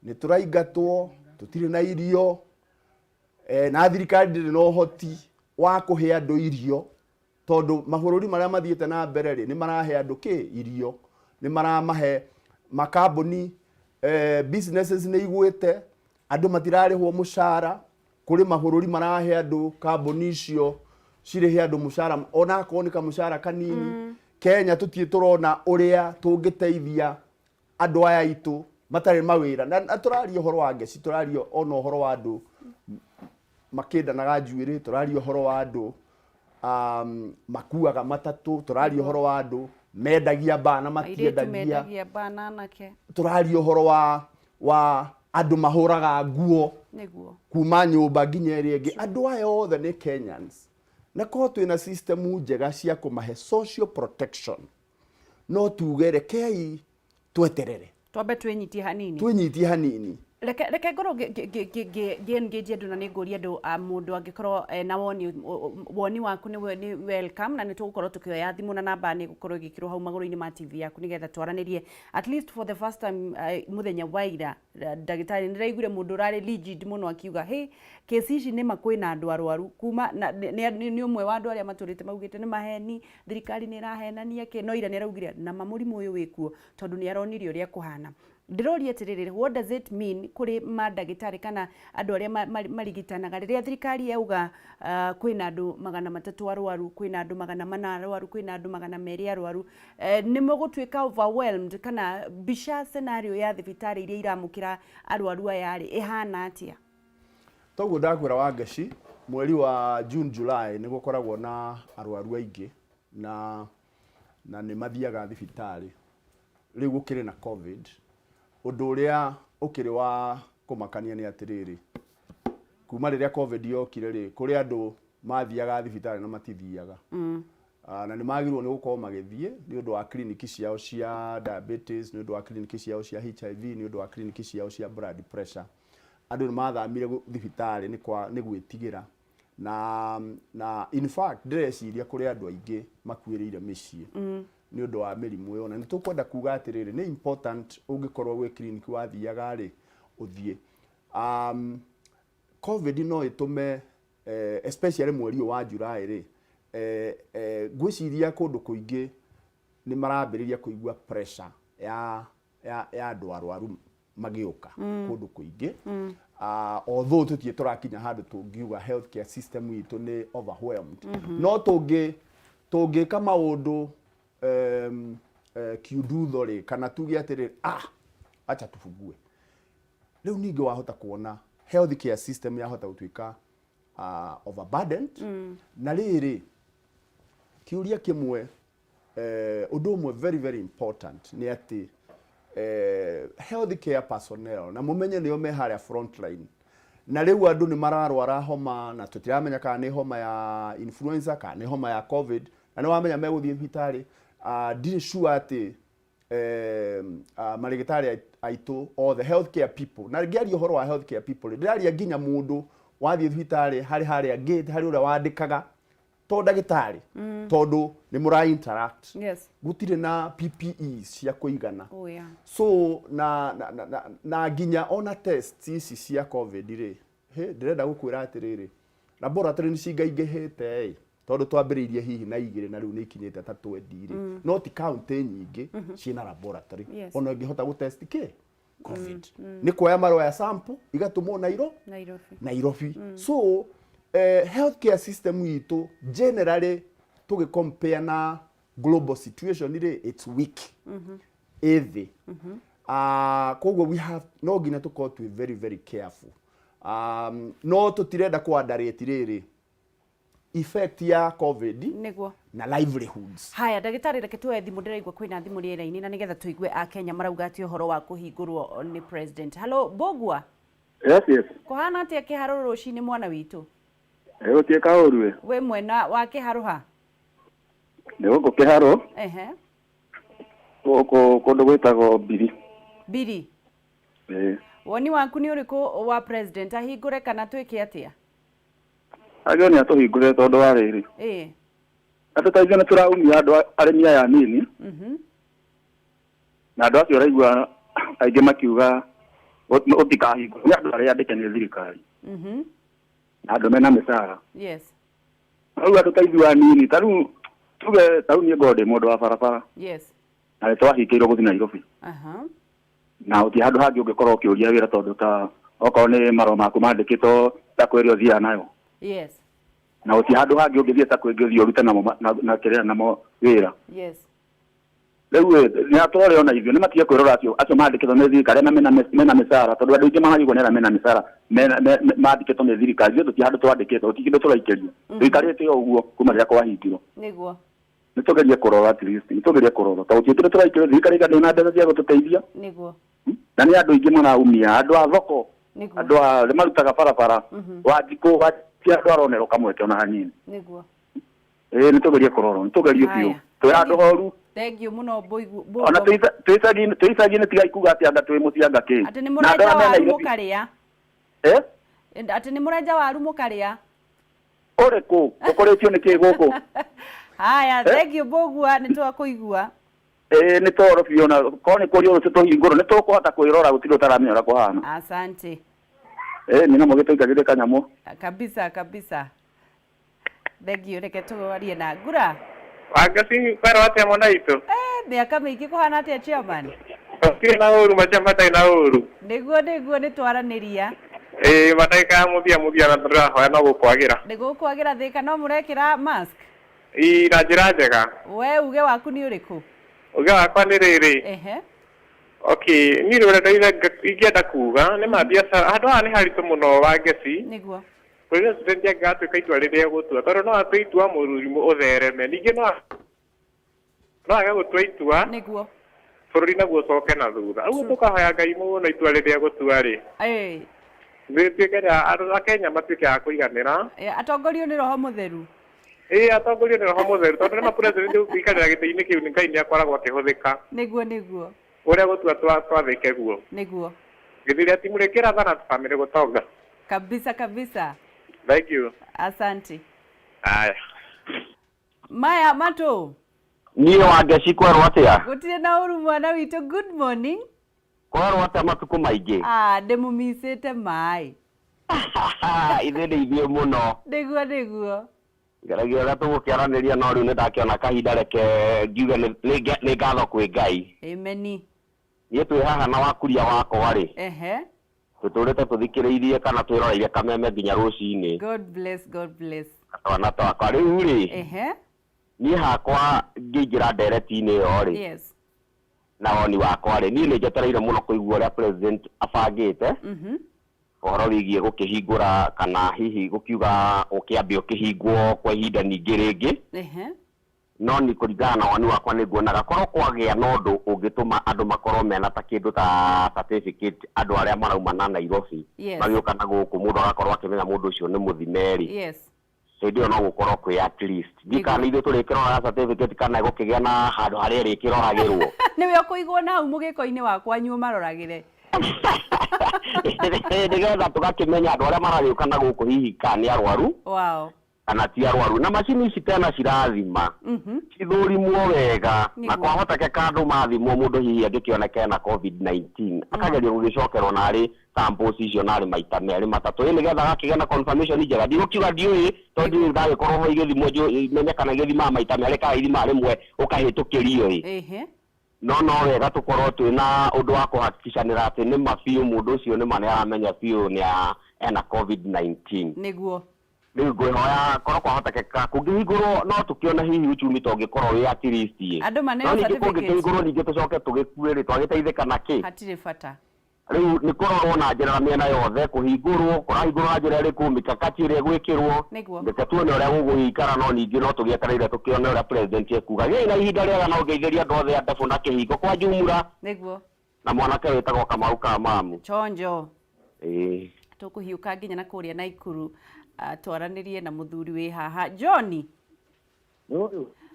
[SPEAKER 2] nĩ tũraingatwo, tũtirĩ na irio, na thirikari ndĩrĩ na ũhoti wa kũhe andũ irio, tondũ mabũrũri marĩa mathiĩte na mbere rĩ, nĩ marahe andũ kĩ irio, nĩ maramahe makambuni, businesses nĩ igwĩte, andũ matirarĩhwo mũcara. Kũrĩ mabũrũri marahe andũ, kambuni icio cirĩhe andũ mũcara ona akorwo nĩ kamũcara kanini. Kenya tũtirĩ tũrona ũrĩa tũngĩteithia andũ aya aitũ matarĩ mawĩra, na tũraria ũhoro wa ngeci, tũraria ona ũhoro wa andũ makĩndanaga njuĩrĩ, tũraria ũhoro wa andũ makuaga matatũ, tũraria ũhoro wa andũ mendagia mbaa na
[SPEAKER 1] airĩtu
[SPEAKER 2] matiendagia,
[SPEAKER 1] mendagia bana anake,
[SPEAKER 2] tũraria ũhoro wa andũ mahũraga nguo kuma nyũmba nginya ĩrĩa ĩngĩ. Andũ aya othe nĩ Kenyans, na korwo twĩna system njega cia kũmahe social protection, no tuge rekei tweterere,
[SPEAKER 1] twambe twĩnyitie hanini.
[SPEAKER 2] Twĩnyitie hanini.
[SPEAKER 1] Reke ngorwo ngĩ-engage andũ, na nĩ ngũria andũ a mũndũ angĩkorwo na woni waku nĩ welcome, na nĩ tũgũkorwo tũkĩoya thimũ na namba nĩ gũkorwo ĩgĩkĩrwo hau magũrũ-inĩ ma TV yaku nĩgetha twaranĩrie at least for the first time. Mũthenya wa ira, ndagĩtarĩ, nĩ ndĩraiguire mũndũ ũrarĩ rigid mũno akiuga, "Hey, kesi ici nĩ ma kwĩna andũ arwaru kuma na nĩ ũmwe wa andũ arĩa matũrĩte maugĩte nĩ maheni, thirikari nĩ ĩrahenania kĩ." No ira nĩ araugire nama mũrimũ ũyũ wĩkuo, tondũ nĩ aronire ũrĩa kũhana. Ndĩroria atĩrĩrĩ, what does it mean kũrĩ mandagĩtarĩ kana andũ arĩa marigitanaga rĩrĩa thirikari yauga kwĩna andũ 300 arwaru, kwĩna andũ 400 arwaru, kwĩna andũ 200 arwaru? Nĩ mũgũtuĩka overwhelmed, kana mbica scenario ya thibitarĩ iria iramũkĩra arwaru aya rĩ, ĩhana atĩa?
[SPEAKER 2] Toguo ndakwĩra Wangeci, mweri wa June, July nĩ gũkoragwo na arwaru aingĩ na nĩ mathiaga thibitarĩ. Rĩu gũkĩrĩ na COVID. Ũndũ ũrĩa ũkĩrĩ wa kũmakania nĩ atĩrĩrĩ, kuma rĩrĩa COVID yokire rĩ, kũrĩ andũ mathiaga thibitarĩ na matithiaga. Na nĩ magĩrĩirwo nĩ gũkorwo magĩthiĩ nĩ ũndũ wa kliniki ciao cia diabetes, nĩ ũndũ wa kliniki ciao cia HIV, nĩ ũndũ wa kliniki ciao cia blood pressure. Andũ nĩ mathamire thibitarĩ nĩ gwĩtigĩra, na in fact ndĩreciria kũrĩ andũ aingĩ makuĩrĩire mĩciĩ nĩ ũndũ wa mĩrimũ ĩyo. Na nĩ tũkwenda kuga atĩrĩrĩ, nĩ important ũngĩkorwo gwĩ kliniki wathiaga rĩ, ũthiĩ. COVID no ĩtũme, especially mweri ũyũ wa July rĩ, ngwĩciria kũndũ kũingĩ nĩ marambĩrĩria kũigua pressure ya andũ arwaru magĩũka kũndũ kũingĩ. Although tũtirĩ tũrakinya handũ tũngiuga healthcare system itũ nĩ overwhelmed, no tũngĩka maũndũ kiundutho rĩ, kana tuge atĩrĩrĩ, "Ah, acha tufungue rĩu," ningĩ wahota kuona healthcare system yahota gũtuĩka overburdened. Na rĩrĩ, kĩũria kĩmwe, ũndũ ũmwe very very important nĩ atĩ healthcare personnel, na mũmenye nĩo me harĩa front line, na rĩu andũ nĩ mararwara homa na tũtiramenya kana nĩ homa ya influenza kana nĩ homa ya COVID, na nĩ wamenya megũthiĩ thibitarĩ. Ndirĩ sure atĩ marĩgĩtarĩ aitũ or the healthcare people, na ngĩaria ũhoro wa healthcare people, ndĩraria nginya mũndũ wathiĩ thibitarĩ harĩ harĩa gate, harĩ ũrĩa wandĩkaga, to ndagĩtarĩ, tondũ nĩ mũra interact. Gũtirĩ na PPE cia kũigana. So na nginya ona test ici cia COVID rĩ, he ndĩrenda gũkwĩra atĩrĩrĩ, laboratory nĩ cingaingĩhĩte ĩ, tondũ twambĩrĩirie hihi na igĩrĩ na rĩu nĩ ikinyĩte ta 20 rĩ, no ti kaunti nyingĩ ciĩna laboratory ona ĩngĩhota gũtest kĩ COVID. Nĩ kuoya maroya sample igatũmwo
[SPEAKER 1] Nairobi.
[SPEAKER 2] Nairobi. So healthcare system itũ generally, tũgĩ compare na global situation rĩ, it's weak, ĩ thĩ. Koguo we have no nginya tũkorwo twĩ very very careful. No tũtirenda kũ underrate rĩrĩ effect ya COVID na livelihoods.
[SPEAKER 1] Haya, ndagĩtarĩ, reke tuoe thimũ. Ndĩraigua kwĩna thimũ rĩera-inĩ, na nĩgetha tũigue akenya marauga atĩ ũhoro wa kũhingũrwo nĩ president. Hello, Mbũgua.
[SPEAKER 3] Yes.
[SPEAKER 1] Kũhana atĩa Kĩharũ rũcinĩ, mwana witũ?
[SPEAKER 3] Gũtirĩ kaũru ĩ.
[SPEAKER 1] Wĩ mwena wa Kĩharũ ha?
[SPEAKER 3] Nĩ gũkũ Kĩharũ, gũkũ kũndũ gwĩtagwo Mbiri.
[SPEAKER 1] Mbiri.
[SPEAKER 3] Ĩĩ.
[SPEAKER 1] Woni waku nĩ ũrĩkũ wa president, ahingũre kana twĩke atĩa?
[SPEAKER 3] Agĩrĩirwo nĩ atũhingũrĩre tondũ wa rĩrĩ. Andũ ta ithuĩ nĩ tũraumia andũ arĩmi aya anini. Na andũ acio ũraigua aingĩ makiuga ũtikahingũrwo nĩ andũ arĩa andĩke nĩ thirikari. Na andũ mena mĩcara. Rĩu andũ ta ithuĩ anini, ta rĩu tuge ta rĩu niĩ ngorwo ndĩ mũndũ wa barabara. Na nĩ twahingĩirwo gũthiĩ Nairobi. Na gũtirĩ handũ hangĩ ũngĩkorwo ũkĩũria wĩra tondũ ta okorwo nĩ marũa maku mandĩkĩtwo ta kwĩrĩa ũthiaga nayo. Na gũtirĩ handũ hangĩ ũngĩthiĩ ta kwĩngĩ ũthiĩ ũrute namo na kĩrĩa namo wĩra. Rĩu ĩ, nĩ atware ona ithuĩ nĩ matige kwĩrora acio acio mandĩkĩtwo nĩ thirikari arĩa mena mĩcara tondũ andũ aingĩ mararigwo nĩ arĩa mena mĩcara mandĩkĩtwo nĩ thirikari. Ithuĩ tũtirĩ handũ twandĩkĩtwo, gũtirĩ kĩndũ tũraikĩrio. Tũikarĩte o ũguo kuma rĩrĩa kwahingirwo. Nĩ tũgerie kũrora at least, nĩ tũgerie kũrora tondũ gũtirĩ kĩndũ tũraikĩrio, thirikari ĩga ndĩna mbeca cia gũtũteithia. Na nĩ andũ aingĩ maraumia, andũ a thoko, andũ a arĩa marutaga barabara, Wanjikũ, ti andũ aronerwo kamweke ona hanini. Ĩĩ nĩ tũgerie kũrora, nĩ tũgerie biũ. Twĩ handũ horu.
[SPEAKER 1] Thank you mũno Mbũigu.
[SPEAKER 3] Ona twĩ icagi-inĩ tigai kuga atĩ anga twĩ mũciĩ anga kĩ.
[SPEAKER 1] Atĩ nĩ mũrenja waru mũkarĩa.
[SPEAKER 3] Eh?
[SPEAKER 1] Atĩ nĩ mũrenja waru mũkarĩa.
[SPEAKER 3] Ũrĩkũ? Ũkũrĩtio nĩ kĩ gũkũ?
[SPEAKER 1] Haya, thank you Mbũgua, nĩ twakũigua.
[SPEAKER 3] Ĩĩ nĩ toro biũ na korwo nĩ kũria rũciũ tũhingũrwo nĩ tũkũhota kwĩrora gũtirĩ ũtaramenya ũrĩa kũhana.
[SPEAKER 1] Asante.
[SPEAKER 3] Ĩĩ nĩ na mũgĩtũikagĩrie kanyamũ.
[SPEAKER 1] Kabisa kabisa. Thank you, reke twarie na Ngura.
[SPEAKER 4] Wangeci kwerwo atĩa mwana witũ?
[SPEAKER 1] Mĩaka mĩingĩ kũhana atĩa chairman?
[SPEAKER 4] Gũtirĩ na ũru, macia matarĩ na ũru.
[SPEAKER 1] Nĩguo nĩguo nĩ twaranĩria.
[SPEAKER 4] Ĩĩ mandagĩka ya mũthia mũthia na tũrahoya no gũkwagĩra.
[SPEAKER 1] Nĩ gũkwagĩra Thĩka no mũrekĩra mask?
[SPEAKER 4] Ĩĩ na njĩra njega.
[SPEAKER 1] We uge waku nĩ ũrĩkũ?
[SPEAKER 4] Uge wakwa nĩ rĩrĩ. Okay, niĩ ũrĩa ingĩenda kuga nĩ ma biacara handũ haha nĩ haritũ mũno Wangeci.
[SPEAKER 1] Nĩguo.
[SPEAKER 4] President angĩgatuĩka itua rĩrĩa egũtua tondũ no atue itua mũrimũ ũthereme, ningĩ no age gũtua itua.
[SPEAKER 1] Nĩguo.
[SPEAKER 4] Bũrũri naguo ũcoke na thutha. Ũguo tũkahoya Ngai mũno itua rĩrĩa egũtua rĩ. Rĩtuĩke rĩa andũ a Kenya matuĩke a kũiganĩra.
[SPEAKER 1] Atongorio nĩ Roho Mũtheru.
[SPEAKER 4] Ĩĩ atongorio nĩ Roho Mũtheru tondũ nĩma president gũikarĩra gĩtĩ-inĩ kĩu nĩ Ngai nĩ akoragwo akĩhũthĩka.
[SPEAKER 1] Nĩguo nĩguo.
[SPEAKER 4] Ũrĩa gũtua twathĩke guo.
[SPEAKER 1] Nĩguo.
[SPEAKER 4] Gĩthĩria ti mũrĩkĩra thana family gũtonga.
[SPEAKER 1] Kabisa kabisa.
[SPEAKER 4] Thank you.
[SPEAKER 1] Asante.
[SPEAKER 4] Aya.
[SPEAKER 1] Maya matu.
[SPEAKER 5] Niĩ Wangeci kwerwo atĩa?
[SPEAKER 1] Gũtirĩ na ũru mwana witũ. Good morning.
[SPEAKER 5] Kwerwo atĩa matukũ maingĩ?
[SPEAKER 1] Ah, ndĩmũmicĩte maĩ.
[SPEAKER 5] Ithuĩ nĩ ithuĩ mũno.
[SPEAKER 1] Nĩguo nĩguo.
[SPEAKER 5] Ngeragia ũrĩa tũgũkĩaranĩria no rĩu nĩ ndakĩona kahinda reke ngiuge nĩ ngatho kwĩ Ngai.
[SPEAKER 1] Ameni.
[SPEAKER 5] Niĩ twĩ haha na wakuria wakwa rĩ. Tũtũrĩte tũthikĩrĩirie kana twĩroreire kameme nginya rũcinĩ.
[SPEAKER 1] God bless, God bless.
[SPEAKER 5] Twana twakwa rĩu rĩ. Niĩ hakwa ngĩingĩra ndereti-inĩ ĩyo rĩ. Na woni wakwa rĩ, niĩ nĩ njetereire mũno kũigua ũrĩa president abangĩte. Ũhoro wĩgiĩ gũkĩhingũra kana hihi gũkiuga ũkĩambe ũkĩhingwo kwa ihinda ningĩ rĩngĩ. No nĩ kũringana na woni wakwa nĩ nguonaga korwo kwagĩa na ũndũ ũngĩtũma andũ makorwo mena ta kĩndũ ta certificate andũ arĩa marauma na Nairobi. Magĩũka na gũkũ mũndũ agakorwo akĩmenya mũndũ ũcio nĩ mũthime rĩ. Hĩndĩ ĩyo no gũkorwo kwĩ at least. Ndiũĩ kana ithuĩ tũrĩkĩroraga certificate kana ĩgũkĩgĩa na handũ harĩa ĩrĩkĩroragĩrwo.
[SPEAKER 1] Nĩwe ũkũigwo na hau mũgĩko-inĩ wa kwanyu ũmaroragĩre.
[SPEAKER 5] Nĩgetha tũgakĩmenya andũ arĩa maragĩũka na gũkũ hihi kana nĩ arwaru. Kana ti arwaru. Na macini ici tena cirathima. Cithũrimwo wega. Na kwahotekeka andũ mathimwo mũndũ hihi angĩkĩoneka ena COVID-19. Akagerio gũgĩcokerwo narĩ samples icio narĩ maita merĩ matatũ. Ĩ nĩgetha agakĩgĩa na confirmation njega. Ndigũkiuga ndiũĩ tondũ ndirĩ ndagĩkorwo ho igĩthimwo menye kana igĩthimaga maita merĩ kana ithimaga rĩmwe ũkahĩtũkĩrio ĩ. No no wega tũkorwo twĩna ũndũ wa kũhakikicanĩra atĩ nĩ ma biũ mũndũ ũcio nĩ ma nĩ aramenya biũ nĩ ena COVID-19.
[SPEAKER 1] Nĩguo.
[SPEAKER 5] Rĩu ngwĩhoya korwo kwahotekeka kũngĩhingũrwo no tũkĩone hihi uchumi to ũngĩkorwo wĩ at least ĩ.
[SPEAKER 1] Andũ maneo
[SPEAKER 5] No ningĩ
[SPEAKER 1] certificate.
[SPEAKER 5] kũngĩkĩhingũrwo ningĩ tũcoke tũgĩkue rĩ, twagĩteithĩka na kĩ?
[SPEAKER 1] Hatirĩ bata.
[SPEAKER 5] Rĩu nĩ kũrorwo na njĩra mĩena yothe, kũhingũrwo, kũrahingũrwo na njĩra ĩrĩkũ, mikakati ĩrĩa ĩgwĩkĩrwo. Reke tuone ũrĩa gũgũikara, no ningĩ no tũgĩetereire tũkĩone ũrĩa president ekuga. Gĩai na ihinda rĩega na ũngeithĩrie andũ othe a Ndebũ na kĩhingo kwa Jumura.
[SPEAKER 1] Nĩguo.
[SPEAKER 5] Na mwanake wĩtagwo Kamau ka Mamu.
[SPEAKER 1] Chonjo.
[SPEAKER 5] Ĩĩ.
[SPEAKER 1] Tũkũhiũka nginya na kũrĩa Naikuru, twaranĩrie na mũthuri wĩ haha. John.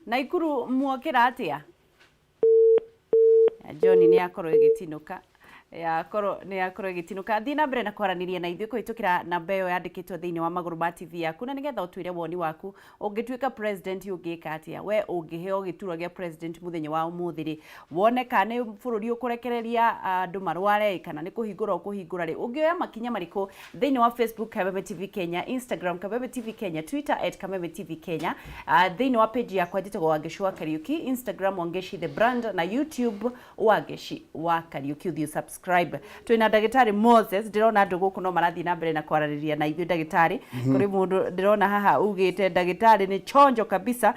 [SPEAKER 1] Naikuru muokĩra atĩa? John nĩ akorwo ĩgĩtinũka. Yakorwo nĩ yakorwo ĩgĩtinũka. Thiĩ na mbere na kwaranĩria na ithuĩ kũhĩtũkĩra namba ĩyo yandĩkĩtwo thĩinĩ wa magũrũ ma TV yaku, na nĩgetha ũtwĩre woni waku. Ũngĩtuĩka president ũngĩka atĩa? We ũngĩheo gĩturwa gĩa president mũthenya wa ũmũthĩ rĩ, wone kana nĩ bũrũri ũkũrekereria andũ marware ĩ, kana nĩ kũhingũra ũkũhingũra rĩ, ũngĩoya makinya marĩkũ? Thĩinĩ wa Facebook Kameme TV Kenya, Instagram Kameme TV Kenya, Twitter at Kameme TV Kenya, thĩinĩ wa page yakwa njĩtagwo Wangeci wa Kariuki, Instagram Wangeci the brand, na YouTube Wangeci wa Kariuki. Ũthiĩ subscribe. Twĩna ndagĩtarĩ Moses, ndĩrona andũ gũkũ no marathiĩ na mbere na kwaranĩria na ithuĩ. Ndagĩtarĩ, kũrĩ mũndũ ndĩrona haha ugĩte ndagĩtarĩ nĩ chonjo kabisa,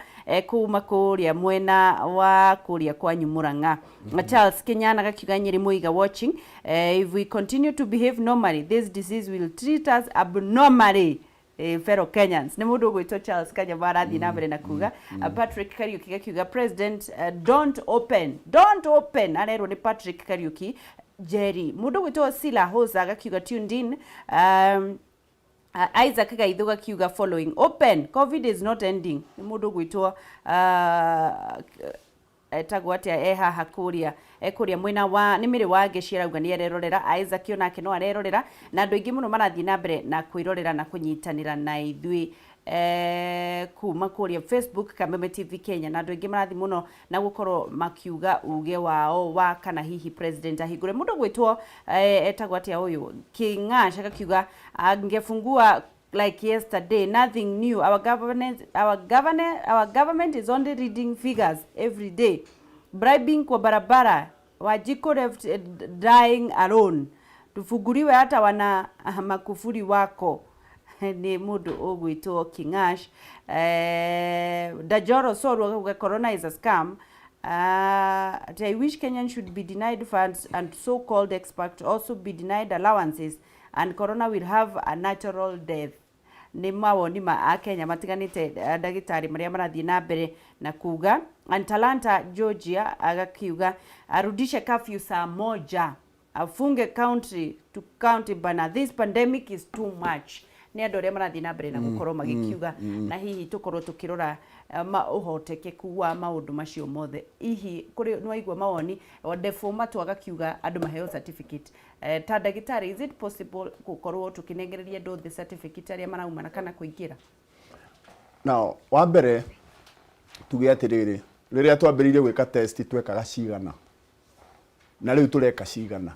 [SPEAKER 1] kuma kũrĩa mwena wa kũrĩa kwanyu Murang'a. Charles Kenyana gakiuga Nyeri Muiga watching. If we continue to behave normally, this disease will treat us abnormally, fellow Kenyans. Nĩ mũndũ ũgwĩtwo Charles Kanyama arathiĩ na mbere na kuga. Patrick Kariuki gakiuga president, don't open, don't open, arerwo nĩ Patrick Kariuki Jerry. Mũndũ ũgwĩtwo Sila Hosa gakiuga tuned in. Isaac Gaithu gakiuga following, open, COVID is not ending. Nĩ mũndũ ũgwĩtwo etagwo atĩa, e haha kũrĩa, e kũrĩa mwena wa nĩ mĩrĩ wa Ngeci, arauga nĩ arerorera. Isaac onake no arerorera, na andũ aingĩ mũno marathiĩ na mbere na kwĩrorera na kũnyitanĩra na ithuĩ kuma kũrĩa Facebook Kameme TV Kenya, na andũ aingĩ marathiĩ mũno na gũkorwo makiuga uge wao wa kana hihi president ahingũre. Mũndũ gwĩtwo etagwo atĩa ũyũ, King'ash, agakiuga angefungua like yesterday, nothing new. Our government is only reading figures every day, bribing kwa barabara. Wanjiku left dying alone. Tufunguliwe, hata wana makufuri wako. Nĩ mũndũ ũgwĩtwo King'ash. Dajoro Soru akauga corona is a scam. I wish Kenyans should be denied funds and so-called experts also be denied allowances, and corona will have a natural death. Nĩ mawoni ma akenya matiganĩte, ndagĩtarĩ, marĩa marathiĩ na mbere na kuga. Antalanta Georgia agakiuga arudishe curfew saa 1, afunge country to county bana, this pandemic is too much. Nĩ andũ arĩa marathiĩ na mbere na gũkorwo magĩkiuga, na hihi tũkorwo tũkĩrora ma ũhotekeku wa maũndũ macio mothe. Hihi kũrĩ nĩ waigua mawoni Defoma tu agakiuga andũ maheo certificate. Ta ndagĩtarĩ, is it possible gũkorwo tũkĩnengereria andũ othe certificate arĩa maraumana kana kũingĩra?
[SPEAKER 2] Now, wa mbere tuge atĩrĩrĩ, rĩrĩa twambĩrĩirie gwĩka test twekaga cigana, na rĩu tũreka cigana?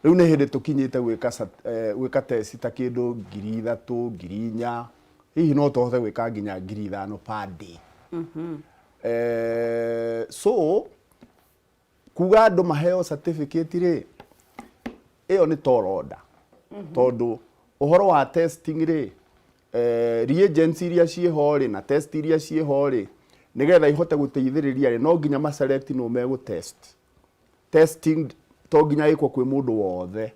[SPEAKER 2] Rĩu nĩ hĩndĩ tũkinyĩte gwĩka test ta kĩndũ 3,000, 4,000, hihi no tũhote gwĩka nginya 5,000 per day. So kuga andũ maheo certificate rĩ, ĩyo nĩ tall order, tondũ ũhoro wa testing rĩ, reagents iria ciĩho rĩ na test iria ciĩho rĩ, nĩgetha ihote gũteithĩrĩria rĩ, no nginya ma select no megũ test. Testing to nginya ĩkwo kwĩ mũndũ wothe,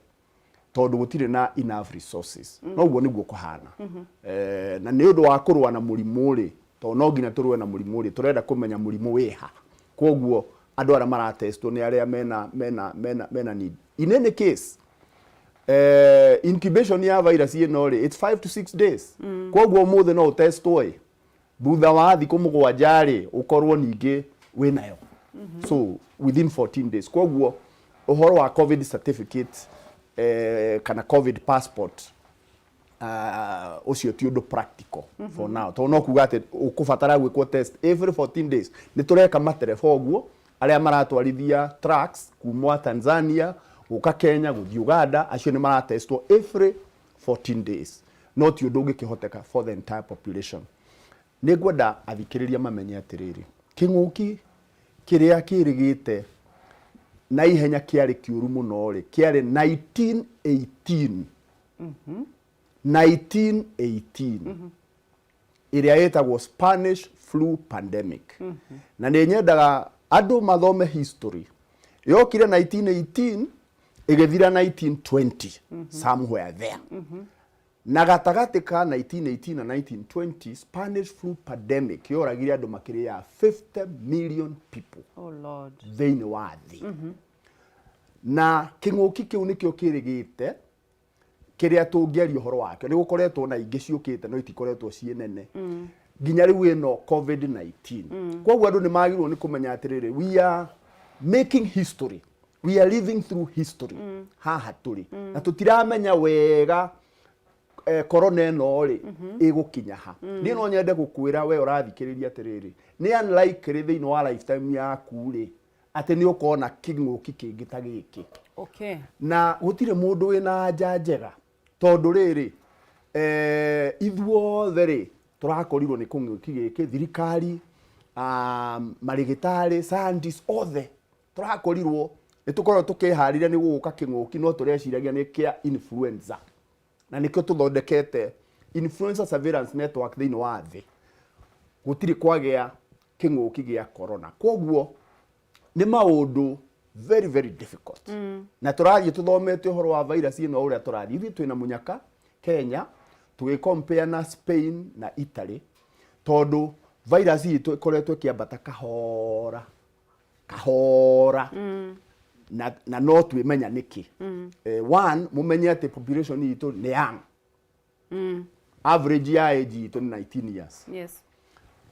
[SPEAKER 2] tondũ gũtirĩ na enough resources. Noguo nĩguo kũhana. Na nĩ ũndũ wa kũrũa na mũrimũ rĩ, tondũ no nginya tũrũe na mũrimũ rĩ, tũrenda kũmenya mũrimũ wĩha. Koguo andũ arĩa maratestwo nĩ arĩa mena need. In any case, incubation ya virus ĩno rĩ, it's 5 to 6 days. Koguo ũmũthĩ no ũtestwo ĩ, thutha wa thikũ 7 rĩ, ũkorwo ningĩ wĩnayo. So within 14 days. Koguo ũhoro wa COVID certificate kana COVID passport, ũcio ti ũndũ practical for now, tondũ no kuga atĩ ũkũbatara gwĩkwo test every 14 days. Nĩ tũreka matereba ũguo, arĩa maratwarithia trucks kuma Tanzania gũka Kenya gũthiĩ Uganda, acio nĩ maratestwo every 14 days, no ti ũndũ ũngĩkĩhoteka for the entire population. Nĩ ngwenda athikĩrĩria mamenye atĩrĩrĩ, kĩng'ũki kĩrĩa kĩrĩgĩte na ihenya kĩarĩ kĩũru mũno rĩ, kĩarĩ 1918, 1918, ĩrĩa ĩtagwo Spanish flu pandemic. Na nĩ nyendaga andũ mathome history. Yokire 1918, ĩgĩthira 1920, somewhere there. Na gatagatĩ ka 1918 na 1920, Spanish flu pandemic yoragire andũ makĩria ya 50 million people
[SPEAKER 1] Oh Lord.
[SPEAKER 2] thĩinĩ wa thĩ. Na kĩng'ũki kĩu nĩkĩo kĩrĩgĩte kĩrĩa tũngĩaria ũhoro wakĩo. Nĩ gũkoretwo na ingĩ ciũkĩte, no itikoretwo ciĩ nene nginya rĩu ĩno COVID-19. Koguo andũ nĩ magĩrĩirwo nĩ kũmenya atĩrĩrĩ, we are making history. We are living through history haha tũrĩ na tũtiramenya wega corona ĩno rĩ ĩgũkinya ha. Niĩ no nyende gũkwĩra we ũrathikĩrĩria atĩrĩrĩ, nĩ unlikely thĩinĩ wa lifetime yaku rĩ atĩ nĩ ũkona kĩng'ũki kĩngĩ ta gĩkĩ. Na gũtirĩ mũndũ wĩna anja njega tondũ rĩrĩ ithuothe rĩ tũrakorirwo nĩ kĩng'ũki gĩkĩ, thirikari, marĩgĩtarĩ, scientists othe tũrakorirwo nĩ tũkoragwo tũkĩharĩria nĩ gũgũka kĩng'ũki, no tũreciragia nĩ kĩa influenza, na nĩkĩo tũthondekete influenza surveillance network thĩinĩ wa thĩ. Gũtirĩ kwagĩa kĩng'ũki gĩa corona, koguo nĩ maũndũ very very difficult na tũrathiĩ tũthomete ũhoro wa virus ĩno ũrĩa tũrathiĩ. Ithuĩ twĩna mũnyaka Kenya tũgĩcompare na Spain na Italy, tondũ virus itũ ĩkoretwo ĩkĩambata kahora kahora na no twĩmenya nĩkĩ. One, mũmenye atĩ population itũ nĩ young. Average ya age itũ nĩ 19 years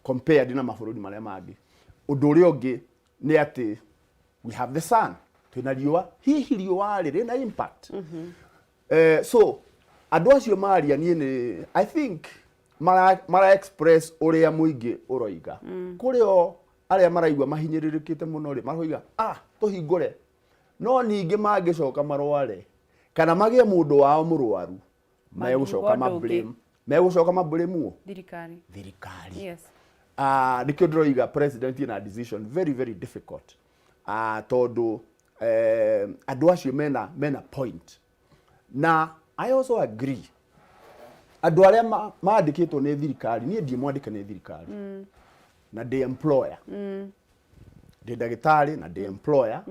[SPEAKER 2] compared na mabũrũri marĩa mangĩ. Ũndũ ũrĩa ũngĩ nĩ atĩ we have the sun, twĩna riũa, hihi riũa rĩ rĩna impact. So andũ acio maria, niĩ nĩ I think mara express ũrĩa mũingĩ ũroiga. Kũrĩ o arĩa maraigua mahinyĩrĩrĩkĩte mũno rĩ, maroiga tũhingũre, no ningĩ mangĩcoka marware kana magĩe mũndũ wao mũrwaru, megũcoka
[SPEAKER 1] Mangiuga ũndũ
[SPEAKER 2] ma
[SPEAKER 1] ũngĩ.
[SPEAKER 2] blame, megũcoka ma blame ũ?
[SPEAKER 1] Thirikari.
[SPEAKER 2] Thirikari. Nĩkĩo ndĩroiga president ena decision very very difficult, tondũ andũ acio mena point. Na I also agree, andũ arĩa mandĩkĩtwo nĩ thirikari, niĩ ndiĩ mwandĩke nĩ thirikari na ndĩ employer, ndĩ ndagĩtarĩ na ndĩ employer,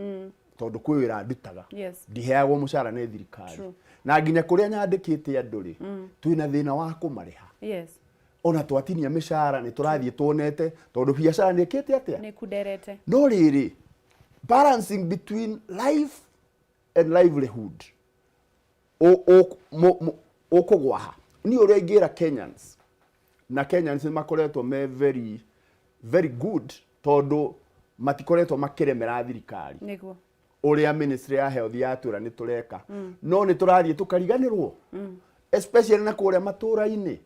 [SPEAKER 2] tondũ kwĩ wĩra ndutaga. Ndiheagwo mũcara nĩ thirikari. Na nginya kũrĩa nyandĩkĩte andũ rĩ, twĩna thĩna wa kũmarĩha. Ona twatinia mĩcara nĩ tũrathiĩ tuonete, tondũ biacara nĩ ĩkĩte atĩa?
[SPEAKER 1] Nĩ kunderete.
[SPEAKER 2] No rĩrĩ, balancing between life and livelihood, ũkũgwa ha? Niĩ ũrĩa ingĩra Kenyans, na Kenyans nĩ makoretwo me very very good, tondũ matikoretwo makĩremera thirikari ũrĩa ministry ya health yatwĩra nĩ tũreka, no nĩ tũrathiĩ tũkariganĩrwo, especially na kũrĩa matũra-inĩ.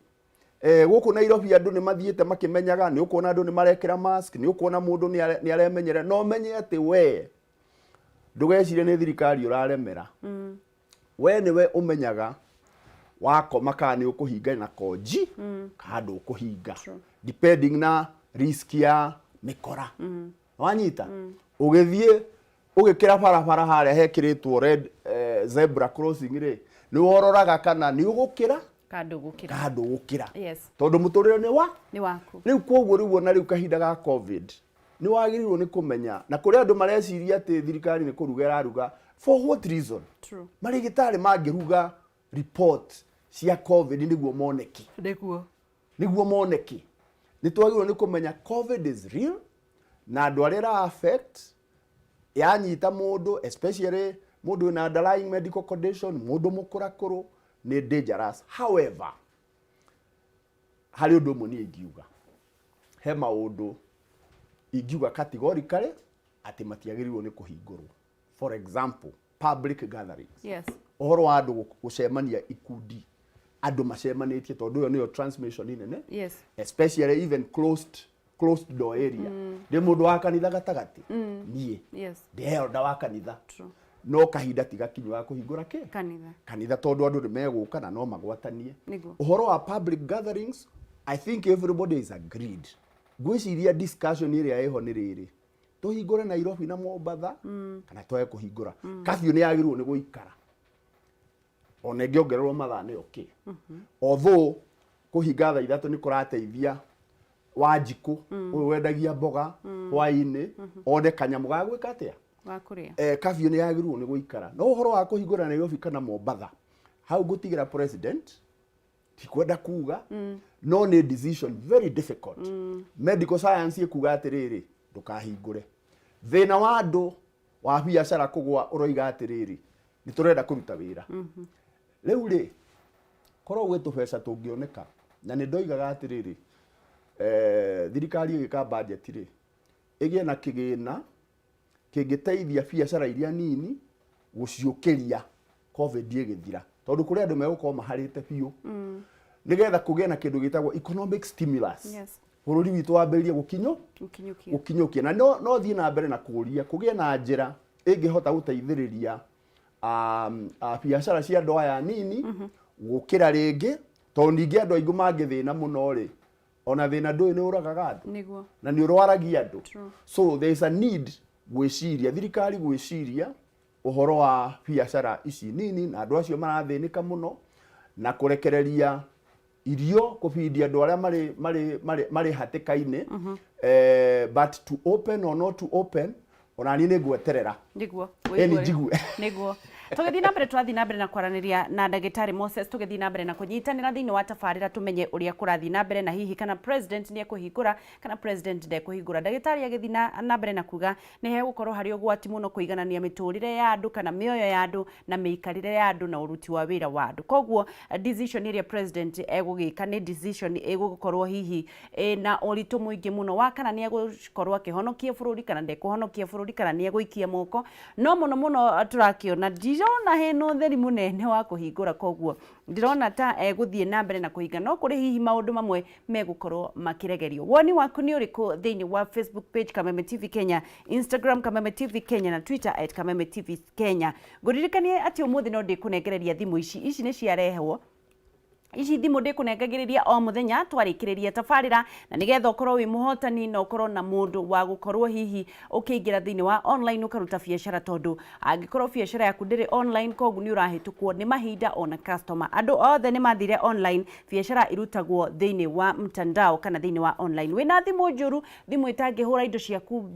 [SPEAKER 2] Gũkũ Nairobi andũ nĩ mathiĩte makĩmenyaga, nĩ ũkuona andũ nĩ marekĩra mask, nĩ ũkuona mũndũ nĩ aremenyerera, no menye atĩ we ndũgecirie nĩ thirikari ũraremera. We nĩwe ũmenyaga wakoma kana nĩ ũkũhinga na konji kana ndũkũhinga, depending na risk ya mĩkora. Wanyita ũgĩthiĩ ũgĩkĩra barabara harĩa hekĩrĩtwo red zebra crossing rĩ, nĩ wororaga kana nĩ ũgũkĩra
[SPEAKER 1] Kana ndũgũkĩra.
[SPEAKER 2] Kana ndũgũkĩra. Tondũ mũtũrĩre nĩ wa
[SPEAKER 1] Nĩ waku.
[SPEAKER 2] Rĩu koguo rĩu ona rĩu kahinda ga COVID nĩ wagĩrĩirwo nĩ kũmenya, na kũrĩ andũ mareciria atĩ thirikari nĩ kũruga ĩraruga. For what reason? Marĩgĩtarĩ mangĩruga report cia COVID nĩguo moneki? Nĩguo moneki. Nĩ twagĩrĩirwo nĩ kũmenya COVID is real, na andũ arĩa ĩra affect yanyita mũndũ, especially mũndũ wĩna underlying medical condition, mũndũ mũkũrakũrũ, nĩ dangerous. However, harĩ ũndũ ũmwe niĩ ingiuga, he maũndũ ingiuga categorically atĩ matiagĩrĩirwo nĩ kũhingũrwo. For example, public gatherings. Ũhoro wa andũ gũcemania ikundi, andũ macemanĩtie, tondũ ĩyo nĩyo transmission nene, especially even closed door area. Ndĩ mũndũ wa kanitha gatagatĩ niĩ, ndĩ elder wa kanitha, no kahinda ti gakinyu ga kũhingũra kĩ?
[SPEAKER 1] Kanitha.
[SPEAKER 2] Kanitha, tondũ andũ nĩ megũka na no magwatanie. Ũhoro wa public gatherings, I think everybody is agreed. Ngwĩciria discussion ĩrĩa ĩho nĩ rĩrĩ, tũhingũre Nairobi na Mombatha kana twage kũhingũra? Curfew nĩ yagĩrĩirwo nĩ gũikara, ona ĩngĩongererwo mathaa nĩ okay, although kũhinga thaa 3 nĩ kũrateithia Wanjikũ ũyũ wendagia mboga hwaĩ-inĩ one kanyamũ ga gwĩka atĩa?
[SPEAKER 1] Wa kũrĩa.
[SPEAKER 2] Curfew nĩ yagĩrĩirwo nĩ gũikara, no ũhoro wa kũhingũra Nairobi kana Mombatha, hau ngũtigĩra president, tikwenda kuga, no nĩ decision very difficult. Medical science ĩkuga atĩrĩrĩ, ndũkahingũre. Thĩna wa andũ wa biacara kũgwa ũroiga atĩrĩrĩ, nĩ tũrenda kũruta wĩra. Rĩu rĩ, korwo gwĩ tũbeca tũngĩoneka, na nĩ ndoigaga atĩrĩrĩ, thirikari ĩgĩka budget rĩ, ĩgĩe na kĩgĩna. Kĩngĩteithia biacara iria nini gũciũkĩria COVID ĩgĩthira, tondũ kũrĩ andũ megũkorwo maharĩte biũ, nĩgetha kũgĩe na kĩndũ gĩtagwo economic stimulus. Bũrũri witũ wambĩrĩrie gũkinyũ
[SPEAKER 1] gũkinyũkia.
[SPEAKER 2] Gũkinyũkia. Na no thiĩ na mbere na kũria kũgĩe na njĩra ĩngĩhota gũteithĩrĩria biacara cia andũ aya nini gũkĩra rĩngĩ, tondũ ningĩ andũ aingĩ mangĩthĩna mũno rĩ, ona thĩna ndũĩ nĩ ũragaga andũ na nĩ ũrwaragia andũ. So there is a need gwĩciria, thirikari gwĩciria ũhoro wa biacara ici nini na andũ acio marathĩnĩka mũno, na kũrekereria irio kũbindia andũ arĩa marĩ hatĩka-inĩ. But to open or not to open, ona niĩ nĩ ngweterera. Ĩni njigue.
[SPEAKER 1] Nĩguo tũgĩthiĩ na mbere, tũrathiĩ na mbere na kwaranĩria na ndagĩtarĩ Moses, tũgĩthiĩ na mbere na kũnyitanĩra thĩinĩ wa tabarĩra, tũmenye ũrĩa kũrathiĩ na mbere na hihi kana president nĩ ekũhingũra kana president ndekũhingũra. Ndagĩtarĩ agĩthiĩ na mbere na kuga nĩ hegũkorwo harĩ ũgwati mũno kũiganania mĩtũrĩre ya andũ kana mĩoyo ya andũ na mĩikarĩre ya andũ na ũruti wa wĩra wa andũ. Koguo decision ĩrĩa president egũgĩka nĩ decision ĩgũkorwo hihi ĩna ũritũ mũingĩ mũno wa kana nĩ egũkorwo akĩhonokia bũrũri kana ndekũhonokia bũrũri, kana nĩ egũikia moko. No mũno mũno tũrakĩona, ndirona hena ũtheri mũnene wa kũhingũra, koguo ndĩrona ta egũthiĩ na mbere na kũhinga, no kũrĩ hihi maũndũ mamwe megũkorwo makĩregerio. Woni waku nĩ ũrĩkũ thĩinĩ wa Facebook page Kameme TV Kenya, Instagram Kameme TV Kenya na Twitter @KamemeTVKenya? Ngũririkanie atĩ ũmũthĩ no ndĩkũnengereria thimũ ici. Ici nĩ ciarehwo, ici thimũ ndĩkũnengagĩrĩria o mũthenya twarĩkĩrĩria tabarĩra, na nĩgetha ũkorwo wĩ mũhotani na ũkorwo na mũndũ wa gũkorwo hihi ũkĩingĩra thĩinĩ wa online ũkaruta biacara, tondũ angĩkorwo biacara yaku ndĩrĩ online, koguo nĩ ũrahĩtũkwo nĩ mahinda ona customer. Andũ othe nĩ mathire online, biacara irutagwo thĩinĩ wa mtandao kana thĩinĩ wa online. Wĩna thimũ njũru, thimũ ĩtangĩhũra indo ciaku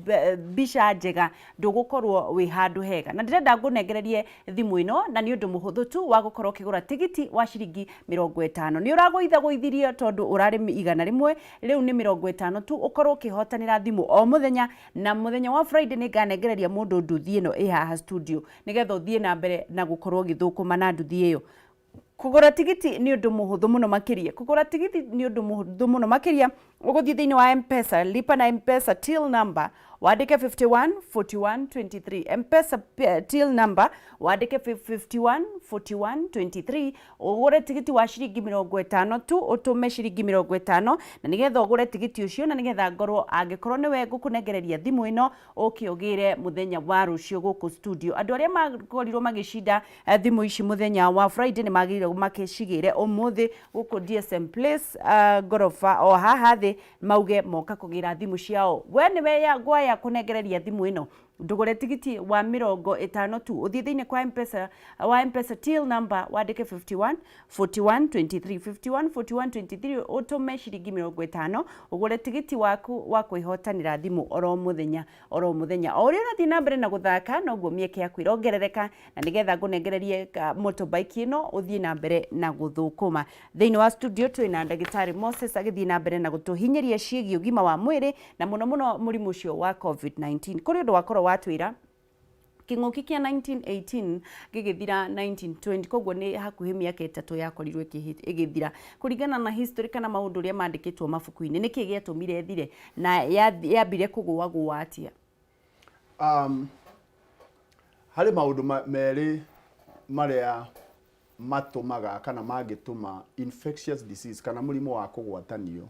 [SPEAKER 1] mbica njega, ndũgũkorwo wĩ handũ hega. Na ndĩrenda ngũnengererie thimũ ĩno, na nĩ ũndũ mũhũthũ tu wa gũkorwo ũkĩgũra tigiti wa ciringi 50. Nĩ ũragũithagũithirie tondũ ũrarĩ 100, rĩu nĩ 50 tu, ũkorwo ũkĩhotanĩra thimũ o mũthenya. Na mũthenya wa Friday nĩ nganengereria mũndũ nduthi ĩno ĩ haha studio, nĩgetha ũthiĩ na mbere na gũkorwo ũgĩthũkũma na nduthi ĩyo. Kũgũra tigiti nĩ ũndũ mũhũthũ mũno makĩria. Kũgũra tigiti nĩ ũndũ mũhũthũ mũno makĩria. Ũgũthiĩ thĩinĩ wa M-Pesa, lipa na M-Pesa till number, wandĩke 51 41 23. M-Pesa till number, wandĩke 51 41 23, ũgũre tigiti wa ciringi 50 tu, ũtũme ciringi 50, na nĩgetha ũgũre tigiti ũcio, na nĩgetha ngorwo angĩkorwo nĩwe ngũkũnengereria thimũ ĩno, ũke ũgĩre mũthenya wa rũciũ gũkũ studio. Andũ arĩa makorirwo magĩcinda thimũ ici mũthenya wa Friday nĩ magĩrĩirwo makĩcigĩre ũmũthĩ gũkũ DSM Place, ngoroba o haha thĩ, mauge moka kũgĩra thimũ ciao. We nĩwe ya ngwaya kũnengereria thimũ ĩno, ndũgũre tigiti wa 50 tu, ũthiĩ thĩinĩ kwa M-Pesa, wa M-Pesa till number, wandĩke 51 41 23, 51 41 23, ũtũme ciringi 50, ũgũre tigiti waku wa kwĩhotanĩra thimũ oro mũthenya oro mũthenya. O ũrĩa ũrathiĩ na mbere na gũthaka, noguo mĩeke yaku ĩrongerereka, na nĩgetha ngũnengererie motorbike ĩno, ũthiĩ na mbere na gũthũkũma. Thĩinĩ wa studio twĩna ndagĩtarĩ Moses agĩthiĩ na mbere na gũtũhinyĩria ciĩgiĩ ũgima wa mwĩrĩ, na mũno mũno mũrimũ ũcio wa COVID-19. Kũrĩ ũndũ wakorwo watwĩra kĩng'ũki kĩa 1918 gĩgĩthira 1920, koguo nĩ hakuhĩ mĩaka 3 yakorirwo ĩgĩthira. Kũringana na history kana maũndũ ũrĩa mandĩkĩtwo mabuku-inĩ, nĩkĩ gĩatũmire ĩthire na yambire kũgũagũa atĩa?
[SPEAKER 2] Harĩ maũndũ merĩ marĩa matũmaga kana mangĩtũma infectious disease kana mũrimũ wa kũgwatanio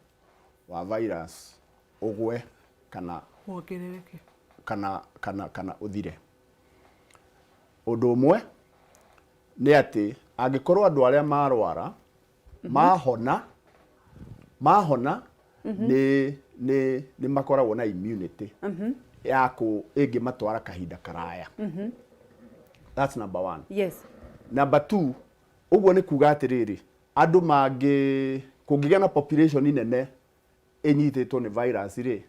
[SPEAKER 2] wa virus ũgwe kana
[SPEAKER 6] wongerereke
[SPEAKER 2] kana ũthire. Ũndũ ũmwe nĩ atĩ angĩkorwo andũ arĩa marwara mahona nĩ makoragwo na immunity ya kũ ĩngĩmatwara kahinda karaya. That's number one. Number two, ũguo nĩ kuga atĩrĩrĩ, andũ mangĩ kũngĩgĩa na population nene ĩnyitĩtwo nĩ virus rĩ,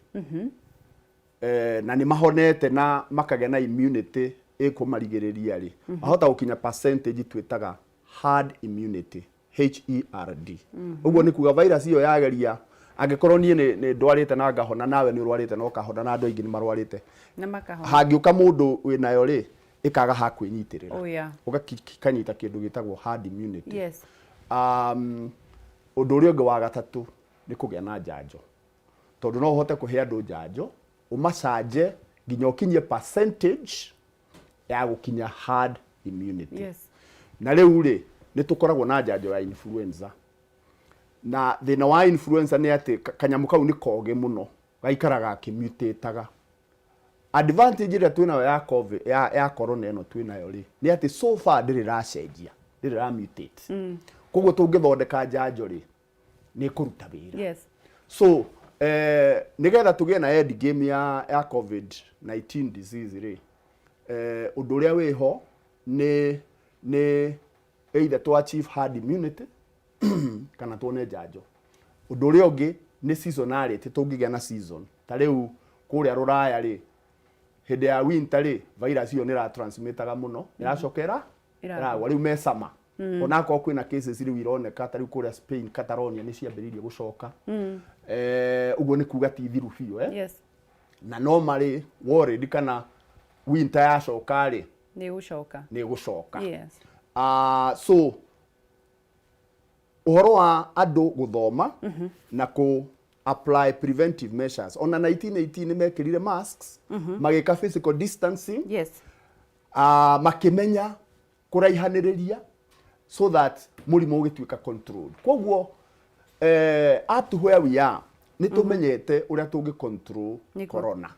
[SPEAKER 2] na nĩ mahonete na makagĩa na immunity ĩkũmarigĩrĩria rĩ, mahota gũkinya percentage twĩtaga herd immunity, HERD. Ũguo nĩ kuga virus ĩyo yageria, angĩkorwo niĩ nĩ ndwarĩte na ngahona, nawe nĩ ũrwarĩte na ũkahona, na andũ aingĩ nĩ marwarĩte
[SPEAKER 1] na makahona,
[SPEAKER 2] hangĩũka mũndũ wĩnayo rĩ, ĩkaga ha kwĩnyitĩrĩra, ũgakanyita kĩndũ gĩtagwo herd immunity. Ũndũ ũrĩa ũngĩ wa gatatũ nĩ kũgĩa na njanjo, tondũ no ũhote kũhe andũ njanjo, ũmacanje Nginya ũkinyie percentage ya gũkinya herd immunity. Na rĩu rĩ, nĩ tũkoragwo na njanjo ya influenza. Na thĩna wa influenza nĩ atĩ kanyamũ kau nĩ kogĩ mũno, gaikaraga gakĩmutĩtaga. Advantage ĩrĩa twĩnayo ya covid, ya corona ĩno twĩnayo rĩ, nĩ atĩ so far ndĩrĩ ĩracenjia, ndĩrĩ ĩramutate. Koguo tũngĩthondeka njanjo rĩ, nĩ ĩkũruta wĩra. So nĩgetha tũgĩe na end game ya COVID-19 disease rĩ, ũndũ ũrĩa wĩho nĩ either to achieve herd immunity kana tuone njanjo. Ũndũ ũrĩa ũngĩ nĩ seasonality, tũngĩgĩa na season. Ta rĩu kũrĩa Rũraya rĩ, hĩndĩ ya winter rĩ, virus ĩyo nĩ ĩratransmitaga mũno, ĩracoka ĩragwa. Rĩu me summer. Onakorwo kwĩna cases rĩu ironeka ta rĩu kũrĩa Spain, Catalonia nĩ ciambĩrĩirie gũcoka. Ũguo nĩ kuga ti thiru biũ, eh? Na no marĩ worried kana winter yacoka rĩ,
[SPEAKER 1] Nĩ gũcoka.
[SPEAKER 2] Nĩ gũcoka. So ũhoro wa andũ gũthoma na kũ apply preventive measures, ona 1918 nĩ mekĩrire masks, magĩka physical distancing, makĩmenya kũraihanĩrĩria so that mũrimũ ũgĩtuĩka controlled. Koguo up to where we are, nĩ tũmenyete ũrĩa tũngĩ control corona.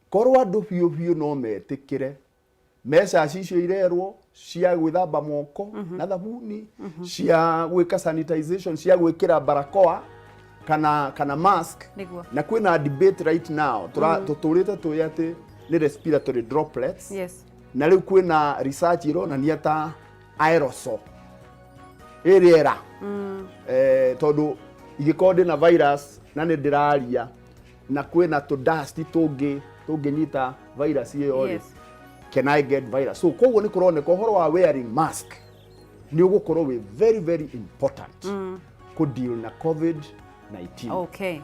[SPEAKER 2] Korwo andũ biũ biũ no metĩkĩre measures icio irerwo cia gwĩthamba moko na thabuni, cia gwĩka sanitization, cia gwĩkĩra barakoa kana mask. Na kwĩna debate right now, tũtũrĩte tũĩ atĩ nĩ respiratory droplets. Na rĩu kwĩna research ironania ta aerosol ĩ rĩera, tondũ ingĩkorwo ndĩna virus na nĩ ndĩraria na kwĩna tũ dust tũngĩ tũngĩnyita virus ĩyo rĩ, can I get virus? So koguo nĩ kũroneka ũhoro wa wearing mask nĩ ũgũkorwo wĩ very very important kũ deal na COVID-19.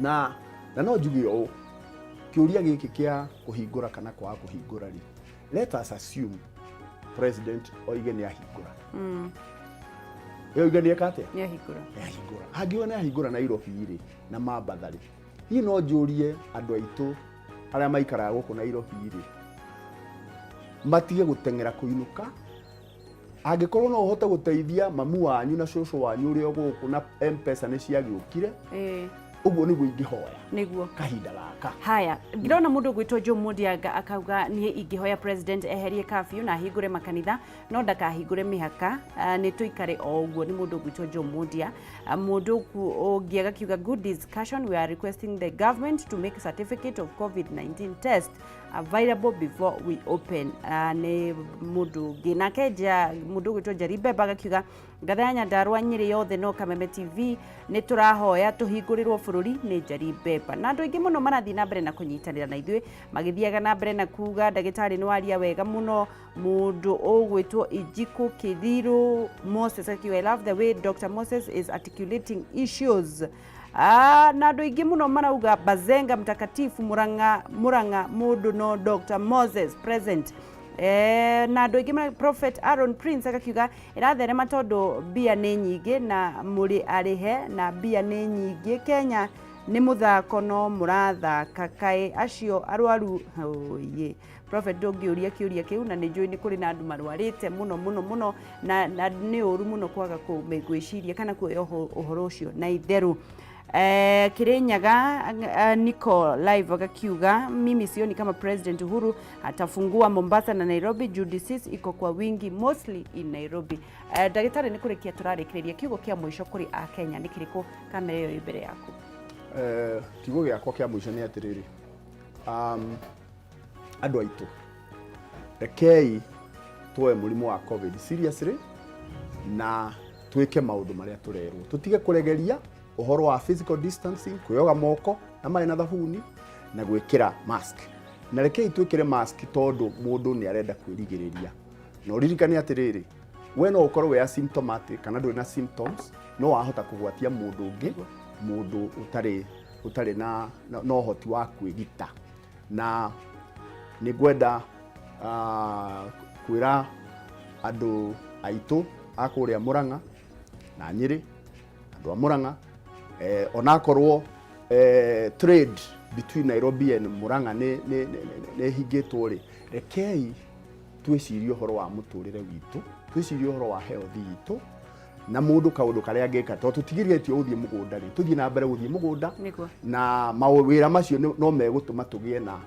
[SPEAKER 2] Na no njuge ũũ, kĩũria gĩkĩ kĩa kũhingũra kana kwaga kũhingũra rĩ, let us assume president oige nĩ ahingũra. Ĩ oige nĩ eka atĩa?
[SPEAKER 1] Nĩ ahingũra.
[SPEAKER 2] Nĩ ahingũra. Angiuga nĩ ahingũra Nairobi rĩ na Mambatha rĩ, hihi no njũrie andũ aitũ arĩa maikaraga gũkũ Nairobi rĩ, matige gũteng'era kũinũka? Angĩkorwo no ũhote gũteithia mamu wanyu na cũcũ wanyu ũrĩa gũkũ na M-Pesa nĩ ciagĩũkire, ũguo nĩguo ingĩhoya kahinda gaka.
[SPEAKER 1] Haya, ndĩrona mũndũ ũgwĩtwo Joe Mundianga akauga, niĩ ingĩhoya president eherie curfew na ahingũre makanitha, no ndakahingũre mĩhaka. Nĩ tũikare o ũguo. Nĩ mũndũ ũgwĩtwo Joe Mundia. Mũndũ ũngĩ agakiuga, "Good discussion. We are requesting the government to make certificate of COVID-19 test available before we open." Nĩ mũndũ ũngĩ nake nja, mũndũ ũgwĩtwo Njeri Mbemba agakiuga, "Ngatha ya Nyandarua, Nyĩrĩ yothe no Kameme TV, nĩ tũrahoya tũhingũrĩrwo bũrũri." Nĩ Njeri Mbemba. Na andũ aingĩ mũno marathiĩ na mbere na kũnyitanĩra na ithuĩ, magĩthiaga na mbere na kuga, "Ndagĩtarĩ, nĩ waria wega mũno." Mũndũ ũgwĩtwo Ijiko Kithiro Moses akiuga, "I love the way Dr. Moses is articulating issues." Na andũ aingĩ mũno marauga, "Bazenga mtakatifu, Murang'a, Murang'a, mũndũ no Dr. Moses present." Na andũ aingĩ Prophet Aaron Prince agakiuga, "Ĩratherema tondũ mbia nĩ nyingĩ na mũrĩ arĩhe na mbia nĩ nyingĩ. Kenya nĩ mũthako no mũrathaka, kaĩ acio arwaru oye." Prophet, ndũngĩũria kĩũria kĩu, na nĩ njũĩ nĩ kũrĩ na andũ marwarĩte mũno mũno mũno, na nĩ ũru mũno kwaga gwĩciria kana kuoya ũhoro ũcio na itherũ. Kirinyaga Nico live agakiuga, "Mimi sioni kama President Uhuru atafungua Mombasa na Nairobi juu disease iko kwa wingi mostly in Nairobi." Ndagĩtarĩ, nĩ kũrĩkia tũrarĩkĩrĩria, kiugo kĩa mũico kũrĩ a Kenya nĩ kĩrĩkũ? Kamera ĩyo ĩ mbere yaku.
[SPEAKER 2] Kiugo gĩakwa kĩa mũico nĩ atĩrĩrĩ, andũ aitũ, rekei tuoe mũrimũ wa COVID seriously na twĩke maũndũ marĩa tũrerwo, tũtige kũregeria ũhoro wa physical distancing, kwĩyoga moko na maĩ na thabuni na gwĩkĩra mask. Na rekei twĩkĩre mask tondũ mũndũ nĩ arenda kwĩrigĩrĩria. Na ũririkane atĩrĩrĩ, we no ũkorwo wĩ asymptomatic kana ndũrĩ na symptoms, no wahota kũgwatia mũndũ ũngĩ, mũndũ ũtarĩ na ũhoti wa kwĩgita. Na nĩ ngwenda kwĩra andũ aitũ a kũrĩa Murang'a na Nyĩrĩ, andũ a Murang'a, onakorwo trade between Nairobi and Murang'a nĩ nĩ- nĩ- nĩ ĩhingĩtwo rĩ, rekei twĩcirie ũhoro wa mũtũrĩre witũ, twĩcirie ũhoro wa health itũ, na mũndũ kaũndũ karĩa angĩka, tondũ tũtigirĩtio gũthiĩ mũgũnda rĩ, tũthiĩ na mbere gũthiĩ mũgũnda. Na mawĩra macio no megũtũma tũgĩe na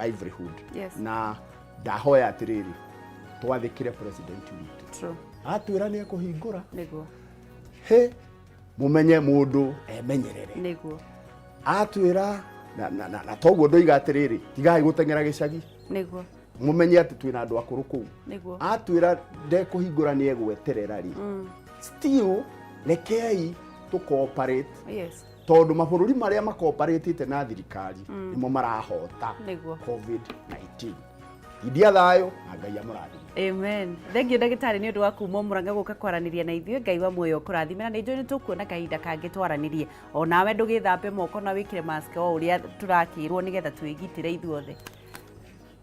[SPEAKER 2] livelihood. Na ndahoya atĩrĩrĩ, twathĩkĩre president witũ. Atwĩra nĩ ekũhingũra. He mũmenye mũndũ emenyerere. Atwĩra na toguo ndoiga atĩrĩrĩ, tigai gũteng'era gĩcagi. Mũmenye atĩ twĩna andũ akũrũ kũu. Atwĩra ndekũhingũra nĩ egweterera rĩ, still rekei tũ cooperate. Tondũ mabũrũri marĩa makoparatĩte na thirikari nĩmo marahota COVID-19. India thayũ na Ngai amũrathime.
[SPEAKER 1] Amen. Thank you ndagĩtarĩ nĩ ũndũ wa kuma Murang'a gũka kwaranĩria na ithuĩ. Ngai wa muoyo ũkũrathime, na nĩ njũĩ nĩ tũkuona kahinda kangĩ twaranĩrie. O nawe ndũgĩthambe moko na wĩkĩre mask o ũrĩa tũrakĩrwo nĩgetha twĩgitĩre ithuothe.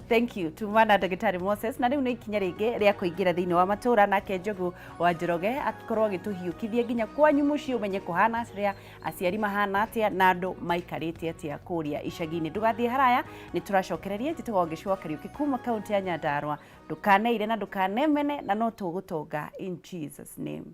[SPEAKER 1] Thank you. Tuma na ndagĩtarĩ Moses, na rĩu nĩ ikinya rĩngĩ rĩa kũingĩra thĩinĩ wa matũra, nake Njogu wa Njoroge akorwo agĩtũhiũkithia nginya kwanyu mũciĩ, ũmenye kũhana atĩa, aciari mahana atĩa, na andũ maikarĩte atĩa kũrĩa icagi-inĩ. Ndũgathiĩ haraya, nĩ tũracokereria. Njĩtagwo Wangeci wa Kariũki kuma kaunti ya Nyandarua. Ndũkaneire na ndũkanemene, na no tũgũtonga in Jesus name.